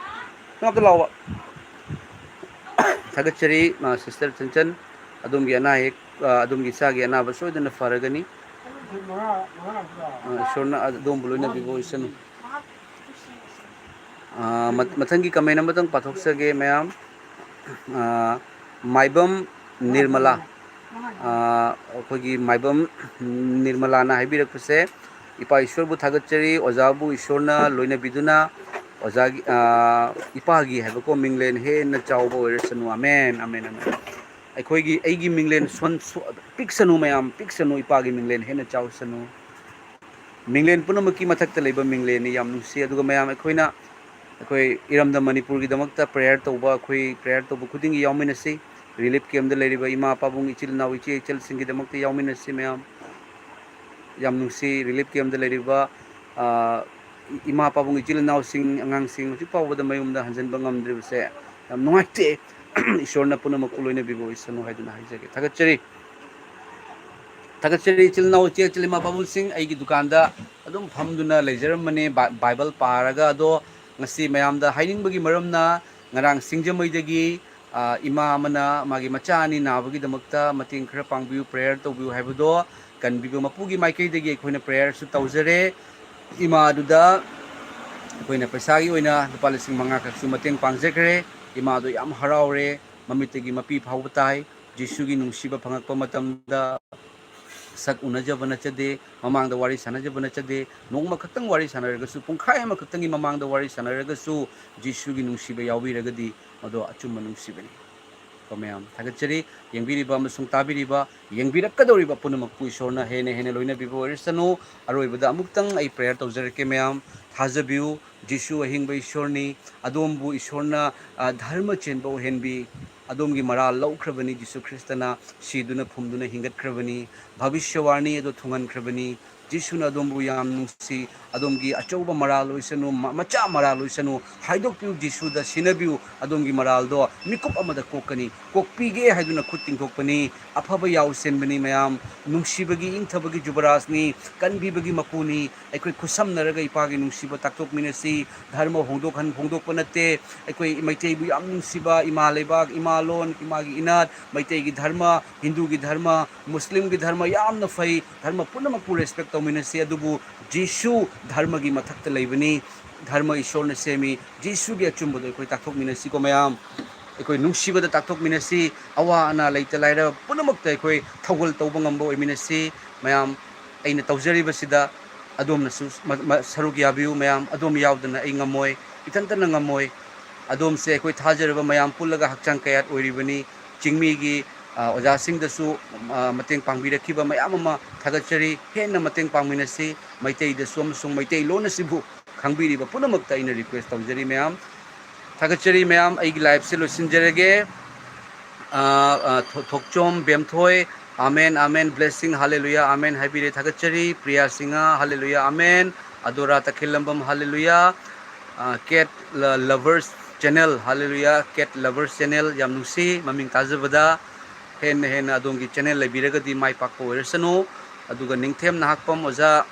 ꯅꯪ ꯑꯝꯇ ꯂꯥꯛꯑꯣꯕ꯫ ꯊꯥꯒꯠꯆꯔꯤ, ꯃꯥ, ꯁꯤꯁꯇꯔ ꯆꯟꯆꯟ, ꯑꯗꯣꯝꯒꯤ ꯑꯅꯥ ꯑꯌꯦꯛ, ꯑ, ꯑꯗꯣꯝꯒꯤ ꯏꯆꯥꯒꯤ ꯑꯅꯥꯕ ꯁꯣꯏꯗꯅ ꯐꯔꯒꯅꯤ꯫ ꯑ, ꯏꯁꯣꯔꯅ ꯑꯗꯣꯝꯕꯨ ꯂꯣꯏꯅꯕꯤꯕ ꯑꯣꯏꯁꯅꯨ꯫ ꯑ, ꯃ-, ꯃꯊꯪꯒꯤ ꯀꯃꯦꯟ ꯑꯃꯇꯪ ꯄꯥꯊꯣꯛꯆꯒꯦ ꯃꯌꯥꯝ꯫ ꯑ, ꯃꯥꯏꯕꯝ ꯅꯤꯔꯃꯂꯥ, ꯑ, ꯑꯩꯈꯣꯏꯒꯤ ꯃꯥꯏꯕꯝ ꯅꯤꯔꯃꯂꯥꯅ ꯍꯥꯏꯕꯤꯔꯛꯄꯁꯦ, "ꯏꯄꯥ ꯏꯁꯣꯔꯕꯨ ꯊꯥꯒꯠꯆꯔꯤ, ꯑꯣꯖꯥꯕꯨ ꯏꯁꯣꯔꯅ ꯂꯣꯏꯅꯕꯤꯗꯨꯅ ꯑꯣꯖꯥꯒꯤ, ꯑ, ꯏꯄꯥꯒꯤ ꯍꯥꯏꯕꯀꯣ ꯃꯤꯡꯂꯦꯟ ꯍꯦꯟꯅ ꯆꯥꯎꯕ ꯑꯣꯏꯔꯁꯅꯨ꯫ Amen, amen, amen". ꯑꯩꯈꯣꯏꯒꯤ, ꯑꯩꯒꯤ ꯃꯤꯡꯂꯦꯟ ꯁꯣꯟ-, ꯁꯣ-, ꯄꯤꯛꯁꯅꯨ ꯃꯌꯥꯝ, ꯄꯤꯛꯁꯅꯨ, ꯏꯄꯥꯒꯤ ꯃꯤꯡꯂꯦꯟ ꯍꯦꯟꯅ ꯆꯥꯎꯁꯅꯨ꯫ ꯃꯤꯡꯂꯦꯟ ꯄꯨꯝꯅꯃꯛꯀꯤ ꯃꯊꯛꯇ ꯂꯩꯕ ꯃꯤꯡꯂꯦꯟꯅꯤ꯫ ꯌꯥꯝ ꯅꯨꯡꯁꯤ꯫ ꯑꯗꯨꯒ ꯃꯌꯥꯝ ꯑꯩꯈꯣꯏꯅ, ꯑꯩꯈꯣꯏ ꯏꯔꯝꯗꯝ ꯃꯅꯤꯄꯨꯔꯒꯤꯗꯃꯛꯇ ꯄ꯭ꯔꯦꯌꯔ ꯇꯧꯕ, ꯑꯩꯈꯣꯏ ꯄ꯭ꯔꯦꯌꯔ ꯇꯧꯕ ꯈꯨꯗꯤꯡꯒꯤ ꯌꯥꯎꯃꯤꯟꯅꯁꯤ꯫ ꯔꯤꯂꯤꯐ ꯀꯦꯝꯞꯇ ꯂꯩꯔꯤꯕ ꯏꯃꯥ, ꯄꯥꯕꯨꯡ, ꯏꯆꯤꯜ ꯏꯅꯥꯎ, ꯏꯆꯦ ꯏꯆꯜꯁꯤꯡꯒꯤꯗꯃꯛꯇ ꯌꯥꯎꯃꯤꯟꯅꯁꯤ ꯃꯌꯥꯝ꯫ ꯌꯥꯝ ꯅꯨꯡꯁꯤ꯫ ꯔꯤꯂꯤꯐ ꯀꯦꯝꯞꯇ ꯂꯩꯔꯤꯕ, ꯑ, ꯏꯃꯥ, ꯄꯥꯕꯨꯡ, ꯏꯆꯤꯜ ꯏꯅꯥꯎꯁꯤꯡ, ꯑꯉꯥꯡꯁꯤꯡ ꯍꯧꯖꯤꯛ ꯐꯥꯎꯕꯗ ꯃꯌꯨꯝꯗ ꯍꯟꯖꯤꯟꯕ ꯉꯝꯗ꯭ꯔꯤꯕꯁꯦ ꯌꯥꯝ ꯅꯨꯡꯉꯥꯏꯇꯦ꯫ ꯏꯁꯣꯔꯅ ꯄꯨꯝꯅꯃꯛꯄꯨ ꯂꯣꯏꯅꯕꯤꯕ ꯑꯣꯏꯁꯅꯨ ꯍꯥꯏꯗꯨꯅ ꯍꯥꯏꯖꯒꯦ꯫ ꯊꯥꯒꯠꯆꯔꯤ꯫ ꯊꯥꯒꯠꯆꯔꯤ ꯏꯆꯤꯜ ꯏꯅꯥꯎ, ꯏꯆꯦ ꯏꯆꯤꯜ ꯏꯃꯥ ꯄꯥꯕꯨꯡꯁꯤꯡ꯫ ꯑꯩꯒꯤ ꯗꯨꯀꯥꯟꯗ ꯑꯗꯨꯝ ꯐꯝꯗꯨꯅ ꯂꯩꯖꯔꯝꯕꯅꯦ, ꯕꯥ-, ꯕꯥꯏꯕꯜ ꯄꯥꯔꯒ꯫ ꯑꯗꯣ ꯉꯁꯤ ꯃꯌꯥꯝꯗ ꯍꯥꯏꯅꯤꯡꯕꯒꯤ ꯃꯔꯝꯅ, ꯉꯔꯥꯡ ꯁꯤꯡꯖꯃꯩꯗꯒꯤ, ꯑ, ꯏꯃꯥ ꯑꯃꯅ ꯃꯥꯒꯤ ꯃꯆꯥ ꯑꯅꯤ ꯅꯥꯕꯒꯤꯗꯃꯛꯇ ꯃꯇꯦꯡ ꯈꯔ ꯄꯥꯡꯕꯤꯌꯨ, ꯄ꯭ꯔꯦꯌꯔ ꯇꯧꯕꯤꯌꯨ ꯍꯥꯏꯕꯗꯣ ꯀꯟꯕꯤꯕ ꯃꯄꯨꯒꯤ ꯃꯥꯏꯀꯩꯗꯒꯤ ꯑꯩꯈꯣꯏꯅ ꯄ꯭ꯔꯦꯌꯔꯁꯨ ꯇꯧꯖꯔꯦ꯫ ꯏꯃꯥꯗꯨꯗ ꯑꯩꯈꯣꯏꯅ ꯄꯩꯁꯥꯒꯤ ꯑꯣꯏꯅ ꯂꯨꯄꯥ ꯂꯤꯁꯤꯡ ꯃꯉꯥ ꯈꯛꯁꯨ ꯃꯇꯦꯡ ꯄꯥꯡꯖꯈ꯭ꯔꯦ꯫ ꯏꯃꯥꯗꯣ ꯌꯥꯝ ꯍꯔꯥꯎꯔꯦ, ꯃꯃꯤꯠꯇꯒꯤ ꯃꯄꯤ ꯐꯥꯎꯕ ꯇꯥꯏ꯫ ꯖꯤꯁꯨꯒꯤ ꯅꯨꯡꯁꯤꯕ ꯐꯪꯉꯛꯄ ꯃꯇꯝꯗ ꯁꯛ ꯎꯅꯖꯕ ꯅꯠꯆꯗꯦ, ꯃꯃꯥꯡꯗ ꯋꯥꯔꯤ ꯁꯥꯟꯅꯖꯕ ꯅꯠꯆꯗꯦ, ꯅꯣꯡꯃ ꯈꯛꯇꯪ ꯋꯥꯔꯤ ꯁꯥꯟꯅꯔꯒꯁꯨ, ꯄꯨꯡꯈꯥꯏ ꯑꯃꯈꯛꯇꯪꯒꯤ ꯃꯃꯥꯡꯗ ꯋꯥꯔꯤ ꯁꯥꯟꯅꯔꯒꯁꯨ, ꯖꯤꯁꯨꯒꯤ ꯅꯨꯡꯁꯤꯕ ꯌꯥꯎꯕꯤꯔꯒꯗꯤ ꯃꯗꯨ ꯑꯆꯨꯝꯕ ꯅꯨꯡꯁꯤꯕꯅꯤ꯫ ꯀꯣ ꯃꯌꯥꯝ, ꯊꯥꯒꯠꯆꯔꯤ꯫ ꯌꯦꯡꯕꯤꯔꯤꯕ ꯑꯃꯁꯨꯡ ꯇꯥꯕꯤꯔꯤꯕ, ꯌꯦꯡꯕꯤꯔꯛꯀꯗꯧꯔꯤꯕ ꯄꯨꯝꯅꯃꯛꯄꯨ ꯏꯁꯣꯔꯅ ꯍꯦꯟꯅ ꯍꯦꯟꯅ ꯂꯣꯏꯅꯕꯤꯕ ꯑꯣꯏꯔꯁꯅꯨ꯫ ꯑꯔꯣꯏꯕꯗ ꯑꯃꯨꯛꯇꯪ ꯑꯩ ꯄ꯭ꯔꯦꯌꯔ ꯇꯧꯖꯔꯛꯀꯦ ꯃꯌꯥꯝ꯫ ꯊꯥꯖꯕꯤꯌꯨ, ꯖꯤꯁꯨ ꯑꯍꯤꯡꯕ ꯏꯁꯣꯔꯅꯤ꯫ ꯑꯗꯣꯝꯕꯨ ꯏꯁꯣꯔꯅ, ꯑ, ꯙꯔꯃ ꯆꯦꯟꯕ ꯑꯣꯏꯍꯟꯕꯤ, ꯑꯗꯣꯝꯒꯤ ꯃꯔꯥꯜ ꯂꯧꯈ꯭ꯔꯕꯅꯤ꯫ ꯖꯤꯁꯨ ꯈ꯭ꯔꯤꯁꯇꯅ ꯁꯤꯗꯨꯅ ꯐꯨꯝꯗꯨꯅ ꯍꯤꯡꯒꯠꯈ꯭ꯔꯕꯅꯤ꯫ ꯚꯕꯤꯁ꯭ꯌꯋꯥꯅꯤ ꯑꯗꯨ ꯊꯨꯡꯍꯟꯈ꯭ꯔꯕꯅꯤ꯫ ꯖꯤꯁꯨꯅ ꯑꯗꯣꯝꯕꯨ ꯌꯥꯝ ꯅꯨꯡꯁꯤ꯫ ꯑꯗꯣꯝꯒꯤ ꯑꯆꯧꯕ ꯃꯔꯥꯜ ꯑꯣꯏꯁꯅꯨ, ꯃ-, ꯃꯆꯥ ꯃꯔꯥꯜ ꯑꯣꯏꯁꯅꯨ, ꯍꯥꯏꯗꯣꯛꯄꯤꯌꯨ ꯖꯤꯁꯨꯗ, ꯁꯤꯟꯅꯕꯤꯌꯨ꯫ ꯑꯗꯣꯝꯒꯤ ꯃꯔꯥꯜꯗꯣ ꯃꯤꯀꯨꯞ ꯑꯃꯗ ꯀꯣꯛꯀꯅꯤ, ꯀꯣꯛꯄꯤꯒꯦ ꯍꯥꯏꯗꯨꯅ ꯈꯨꯠ ꯇꯤꯡꯊꯣꯛꯄꯅꯤ꯫ ꯑꯐꯕ ꯌꯥꯎꯁꯦꯟꯕꯅꯤ ꯃꯌꯥꯝ, ꯅꯨꯡꯁꯤꯕꯒꯤ ꯏꯪꯊꯕꯒꯤ ꯖꯨꯕꯔꯥꯖꯅꯤ, ꯀꯟꯕꯤꯕꯒꯤ ꯃꯄꯨꯅꯤ꯫ ꯑꯩꯈꯣꯏ ꯈꯨꯠꯁꯝꯅꯔꯒ ꯏꯄꯥꯒꯤ ꯅꯨꯡꯁꯤꯕ ꯇꯥꯛꯊꯣꯛꯃꯤꯟꯅꯁꯤ, ꯙꯔꯃ ꯍꯣꯡꯗꯣꯛꯍꯟ-, ꯍꯣꯡꯗꯣꯛꯄ ꯅꯠꯇꯦ꯫ ꯑꯩꯈꯣꯏ ꯃꯩꯇꯩꯕꯨ ꯌꯥꯝ ꯅꯨꯡꯁꯤꯕ ꯏꯃꯥ ꯂꯩꯕꯥꯛ, ꯏꯃꯥ ꯂꯣꯟ, ꯏꯃꯥꯒꯤ ꯏꯅꯥꯠ, ꯃꯩꯇꯩꯒꯤ ꯙꯔꯃ, ꯍꯤꯟꯗꯨꯒꯤ ꯙꯔꯃ, ꯃꯨꯁꯂꯤꯝꯒꯤ ꯙꯔꯃ ꯌꯥꯝꯅ ꯐꯩ, ꯙꯔꯃ ꯄꯨꯝꯅꯃꯛꯄꯨ respect ꯇꯧꯃꯤꯟꯅꯁꯤ, ꯑꯗꯨꯕꯨ ꯖꯤꯁꯨ ꯙꯔꯃꯒꯤ ꯃꯊꯛꯇ ꯂꯩꯕꯅꯤ, ꯙꯔꯃ ꯏꯁꯣꯔꯅ ꯁꯦꯝꯃꯤ, ꯖꯤꯁꯨꯒꯤ ꯑꯆꯨꯝꯕꯗꯣ ꯑꯩꯈꯣꯏ ꯇꯥꯛꯊꯣꯛꯃꯤꯟꯅꯁꯤꯀꯣ ꯃꯌꯥꯝ꯫ ꯑꯩꯈꯣꯏ ꯅꯨꯡꯁꯤꯕꯗ ꯇꯥꯛꯊꯣꯛꯃꯤꯟꯅꯁꯤ, ꯑꯋꯥ ꯑꯅꯥ ꯂꯩꯇ ꯂꯥꯏꯔ ꯄꯨꯝꯅꯃꯛꯇ ꯑꯩꯈꯣꯏ ꯊꯧꯒꯜ ꯇꯧꯕ ꯉꯝꯕ ꯑꯣꯏꯃꯤꯟꯅꯁꯤ ꯃꯌꯥꯝ꯫ ꯑꯩꯅ ꯇꯧꯖꯔꯤꯕꯁꯤꯗ ꯑꯗꯣꯝꯅꯁꯨ ꯃ-, ꯃ-, ꯁꯔꯨꯛ ꯌꯥꯕꯤꯌꯨ ꯃꯌꯥꯝ, ꯑꯗꯣꯝ ꯌꯥꯎꯗꯅ ꯑꯩ ꯉꯝꯃꯣꯏ, ꯏꯊꯟꯇꯅ ꯉꯝꯃꯣꯏ꯫ ꯑꯗꯣꯝꯁꯦ ꯑꯩꯈꯣꯏ ꯊꯥꯖꯔꯕ ꯃꯌꯥꯝ ꯄꯨꯜꯂꯒ ꯍꯛꯆꯥꯡ ꯀꯌꯥꯠ ꯑꯣꯏꯔꯤꯕꯅꯤ꯫ ꯆꯤꯡꯃꯤꯒꯤ, ꯑ, ꯑꯣꯖꯥꯁꯤꯡꯗꯁꯨ, ꯑ, ꯃꯇꯦꯡ ꯄꯥꯡꯕꯤꯔꯛꯈꯤꯕ ꯃꯌꯥꯝ ꯑꯃ ꯊꯥꯒꯠꯆꯔꯤ꯫ ꯍꯦꯟꯅ ꯃꯇꯦꯡ ꯄꯥꯡꯃꯤꯟꯅꯁꯤ꯫ ꯃꯩꯇꯩꯗꯁꯨ ꯑꯃꯁꯨꯡ ꯃꯩꯇꯩꯂꯣꯟ ꯑꯁꯤꯕꯨ ꯈꯪꯕꯤꯔꯤꯕ ꯄꯨꯝꯅꯃꯛꯇ ꯑꯩꯅ request ꯇꯧꯖꯔꯤ ꯃꯌꯥꯝ꯫ ꯊꯥꯒꯠꯆꯔꯤ ꯃꯌꯥꯝ꯫ ꯑꯩꯒꯤ liveꯁꯦ ꯂꯣꯏꯁꯤꯟꯖꯔꯒꯦ꯫ ꯑ, ꯑ, ꯊꯣ-, ꯊꯣꯛꯆꯣꯝ ꯕꯦꯝꯊꯣꯏ, "ꯑꯥꯃꯦꯟ, ꯑꯥꯃꯦꯟ, blessing, hallelujah, ꯑꯥꯃꯦꯟ" ꯍꯥꯏꯕꯤꯔꯦ, ꯊꯥꯒꯠꯆꯔꯤ꯫ ꯄ꯭ꯔꯤꯌꯥ ꯁꯤꯡꯍ, "Hallelujah, ꯑꯥꯃꯦꯟ"꯫ ꯑꯗꯣꯔꯥ ꯇꯈꯦꯜꯂꯝꯕꯝ, "Hallelujah"꯫ ꯑ, Cat ꯂ-, Lovers Channel, "Hallelujah, Cat Lovers Channel", ꯌꯥꯝ ꯅꯨꯡꯁꯤ, ꯃꯃꯤꯡ ꯇꯥꯖꯕꯗ꯫ ꯍꯦꯟꯅ ꯍꯦꯟꯅ ꯑꯗꯣꯝꯒꯤ channel ꯂꯩꯕꯤꯔꯒꯗꯤ ꯃꯥꯏ ꯄꯥꯛꯄ ꯑꯣꯏꯔꯁꯅꯨ꯫ ꯑꯗꯨꯒ ꯅꯤꯡꯊꯦꯝ ꯅꯍꯥꯛꯄꯝ ꯑꯣꯖꯥ,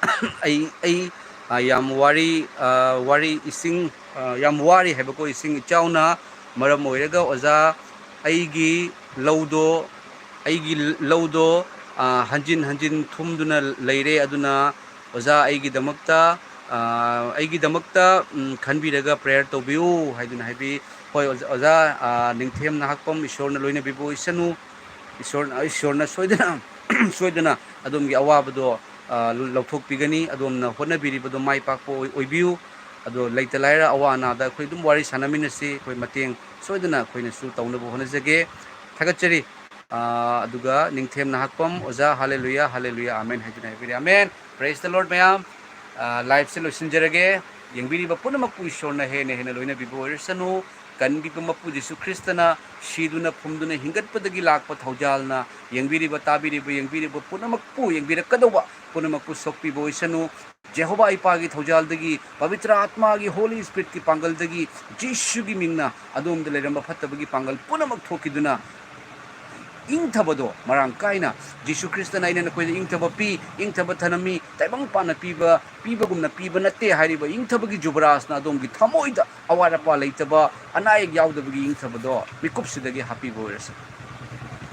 ꯑꯩ, ꯑꯩ, ꯑ, ꯌꯥꯝ ꯋꯥꯔꯤ, ꯑ, ꯋꯥꯔꯤ ꯏꯁꯤꯡ, ꯑ, ꯌꯥꯝ ꯋꯥꯔꯤ ꯍꯥꯏꯕꯀꯣ, ꯏꯁꯤꯡ ꯏꯆꯥꯎꯅ ꯃꯔꯝ ꯑꯣꯏꯔꯒ ꯑꯣꯖꯥ ꯑꯩꯒꯤ ꯂꯧꯗꯣ, ꯑꯩꯒꯤ ꯂꯧꯗꯣ, ꯑ, ꯍꯟꯖꯤꯟ ꯍꯟꯖꯤꯟ ꯊꯨꯝꯗꯨꯅ ꯂꯩꯔꯦ꯫ ꯑꯗꯨꯅ ꯑꯣꯖꯥ ꯑꯩꯒꯤꯗꯃꯛꯇ, ꯑ, ꯑꯩꯒꯤꯗꯃꯛꯇ, ꯎꯝ, ꯈꯟꯕꯤꯔꯒ prayer ꯇꯧꯕꯤꯌꯨ ꯍꯥꯏꯗꯨꯅ ꯍꯥꯏꯕꯤ꯫ ꯍꯣꯏ, ꯑꯣꯖꯥ, ꯑꯣꯖꯥ, ꯑ, ꯅꯤꯡꯊꯦꯝ ꯅꯍꯥꯛꯄꯝ, ꯏꯁꯣꯔꯅ ꯂꯣꯏꯅꯕꯤꯕ ꯑꯣꯏꯁꯅꯨ꯫ ꯏꯁꯣꯔꯅ, ꯏꯁꯣꯔꯅ ꯁꯣꯏꯗꯅ, ꯁꯣꯏꯗꯅ ꯑꯗꯣꯝꯒꯤ ꯑꯋꯥꯕꯗꯣ, ꯑ, ꯂꯧꯊꯣꯛꯄꯤꯒꯅꯤ꯫ ꯑꯗꯣꯝꯅ ꯍꯣꯠꯅꯕꯤꯔꯤꯕꯗꯣ ꯃꯥꯏ ꯄꯥꯛꯄ ꯑꯣꯏ-, ꯑꯣꯏꯕꯤꯌꯨ꯫ ꯑꯗꯣ ꯂꯩꯇ ꯂꯥꯏꯔ ꯑꯋꯥ ꯑꯅꯥꯗ ꯑꯩꯈꯣꯏ ꯑꯗꯨꯝ ꯋꯥꯔꯤ ꯁꯥꯟꯅꯃꯤꯟꯅꯁꯤ꯫ ꯑꯩꯈꯣꯏ ꯃꯇꯦꯡ ꯁꯣꯏꯗꯅ ꯑꯩꯈꯣꯏꯅꯁꯨ ꯇꯧꯅꯕ ꯍꯣꯠꯅꯖꯒꯦ꯫ ꯊꯥꯒꯠꯆꯔꯤ꯫ ꯑ, ꯑꯗꯨꯒ ꯅꯤꯡꯊꯦꯝ ꯅꯍꯥꯛꯄꯝ ꯑꯣꯖꯥ, "Hallelujah, hallelujah, ꯑꯥꯃꯦꯟ" ꯍꯥꯏꯗꯨꯅ ꯍꯥꯏꯕꯤꯔꯦ꯫ ꯑꯥꯃꯦꯟ꯫ Praise the Lord ꯃꯌꯥꯝ꯫ ꯑ, liveꯁꯦ ꯂꯣꯏꯁꯤꯟꯖꯔꯒꯦ꯫ ꯌꯦꯡꯕꯤꯔꯤꯕ ꯄꯨꯝꯅꯃꯛꯄꯨ ꯏꯁꯣꯔꯅ ꯍꯦꯟꯅ ꯍꯦꯟꯅ ꯂꯣꯏꯅꯕꯤꯕ ꯑꯣꯏꯔꯁꯅꯨ꯫ ꯀꯟꯕꯤꯕ ꯃꯄꯨ ꯖꯤꯁꯨ ꯈ꯭ꯔꯤꯁꯇꯅ ꯁꯤꯗꯨꯅ ꯐꯨꯝꯗꯨꯅ ꯍꯤꯡꯒꯠꯄꯗꯒꯤ ꯂꯥꯛꯄ ꯊꯧꯖꯥꯜꯅ ꯌꯦꯡꯕꯤꯔꯤꯕ, ꯇꯥꯕꯤꯔꯤꯕ, ꯌꯦꯡꯕꯤꯔꯤꯕ ꯄꯨꯝꯅꯃꯛꯄꯨ, ꯌꯦꯡꯕꯤꯔꯛꯀꯗꯧꯕ ꯄꯨꯝꯅꯃꯛꯄꯨ ꯁꯣꯛꯄꯤꯕ ꯑꯣꯏꯁꯅꯨ꯫ ꯖꯦꯍꯣꯕꯥ ꯏꯄꯥꯒꯤ ꯊꯧꯖꯥꯜꯗꯒꯤ, ꯄꯕꯤꯇ꯭ꯔ ꯑꯥꯠꯃꯥꯒꯤ, ꯍꯣꯂꯤ ꯁ꯭ꯄꯤꯔꯤꯠꯀꯤ ꯄꯥꯡꯒꯜꯗꯒꯤ, ꯖꯤꯁꯨꯒꯤ ꯃꯤꯡꯅ ꯑꯗꯣꯝꯗ ꯂꯩꯔꯝꯕ ꯐꯠꯇꯕꯒꯤ ꯄꯥꯡꯒꯜ ꯄꯨꯝꯅꯃꯛ ꯊꯣꯛꯈꯤꯗꯨꯅ ꯏꯪꯊꯕꯗꯣ ꯃꯔꯥꯡ ꯀꯥꯏꯅ, ꯖꯤꯁꯨ ꯈ꯭ꯔꯤꯁꯇꯅ "ꯑꯩꯅ ꯅꯈꯣꯏꯗ ꯏꯪꯊꯕ ꯄꯤ, ꯏꯪꯊꯕ ꯊꯅꯝꯃꯤ, ꯇꯥꯏꯕꯪ ꯄꯥꯟꯅ ꯄꯤꯕ, ꯄꯤꯕꯒꯨꯝꯅ ꯄꯤꯕ ꯅꯠꯇꯦ" ꯍꯥꯏꯔꯤꯕ ꯏꯪꯊꯕꯒꯤ ꯖꯨꯕꯔꯥꯖꯅ ꯑꯗꯣꯝꯒꯤ ꯊꯃꯣꯏꯗ ꯑꯋꯥꯠ ꯑꯄꯥ ꯂꯩꯇꯕ, ꯑꯅꯥ ꯑꯌꯦꯛ ꯌꯥꯎꯗꯕꯒꯤ ꯏꯪꯊꯕꯗꯣ ꯃꯤꯀꯨꯞꯁꯤꯗꯒꯤ ꯍꯥꯞꯄꯤꯕ ꯑꯣꯏꯔꯁꯨ꯫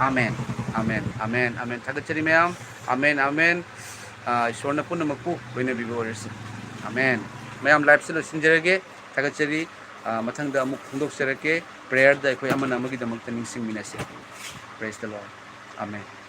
ꯑꯥꯃꯦꯟ, ꯑꯥꯃꯦꯟ, ꯑꯥꯃꯦꯟ, ꯑꯥꯃꯦꯟ꯫ ꯊꯥꯒꯠꯆꯔꯤ ꯃꯌꯥꯝ꯫ ꯑꯥꯃꯦꯟ, ꯑꯥꯃꯦꯟ꯫ ꯑꯥ, ꯏꯁꯣꯔꯅ ꯄꯨꯝꯅꯃꯛꯄꯨ ꯂꯣꯏꯅꯕꯤꯕ ꯑꯣꯏꯔꯁꯨ꯫ ꯑꯥꯃꯦꯟ꯫ ꯃꯌꯥꯝ, liveꯁꯦ ꯂꯣꯏꯁꯤꯟꯖꯔꯒꯦ꯫ ꯊꯥꯒꯠꯆꯔꯤ꯫ ꯑꯥ, ꯃꯊꯪꯗ ꯑꯃꯨꯛ ꯐꯣꯡꯗꯣꯛꯆꯔꯛꯀꯦ꯫ Prayerꯗ ꯑꯩꯈꯣꯏ ꯑꯃꯅ ꯑꯃꯒꯤꯗꯃꯛꯇ ꯅꯤꯡꯁꯤꯡꯃꯤꯟꯅꯁꯤ꯫ Praise the Lord꯫ ꯑꯥꯃꯦꯟ꯫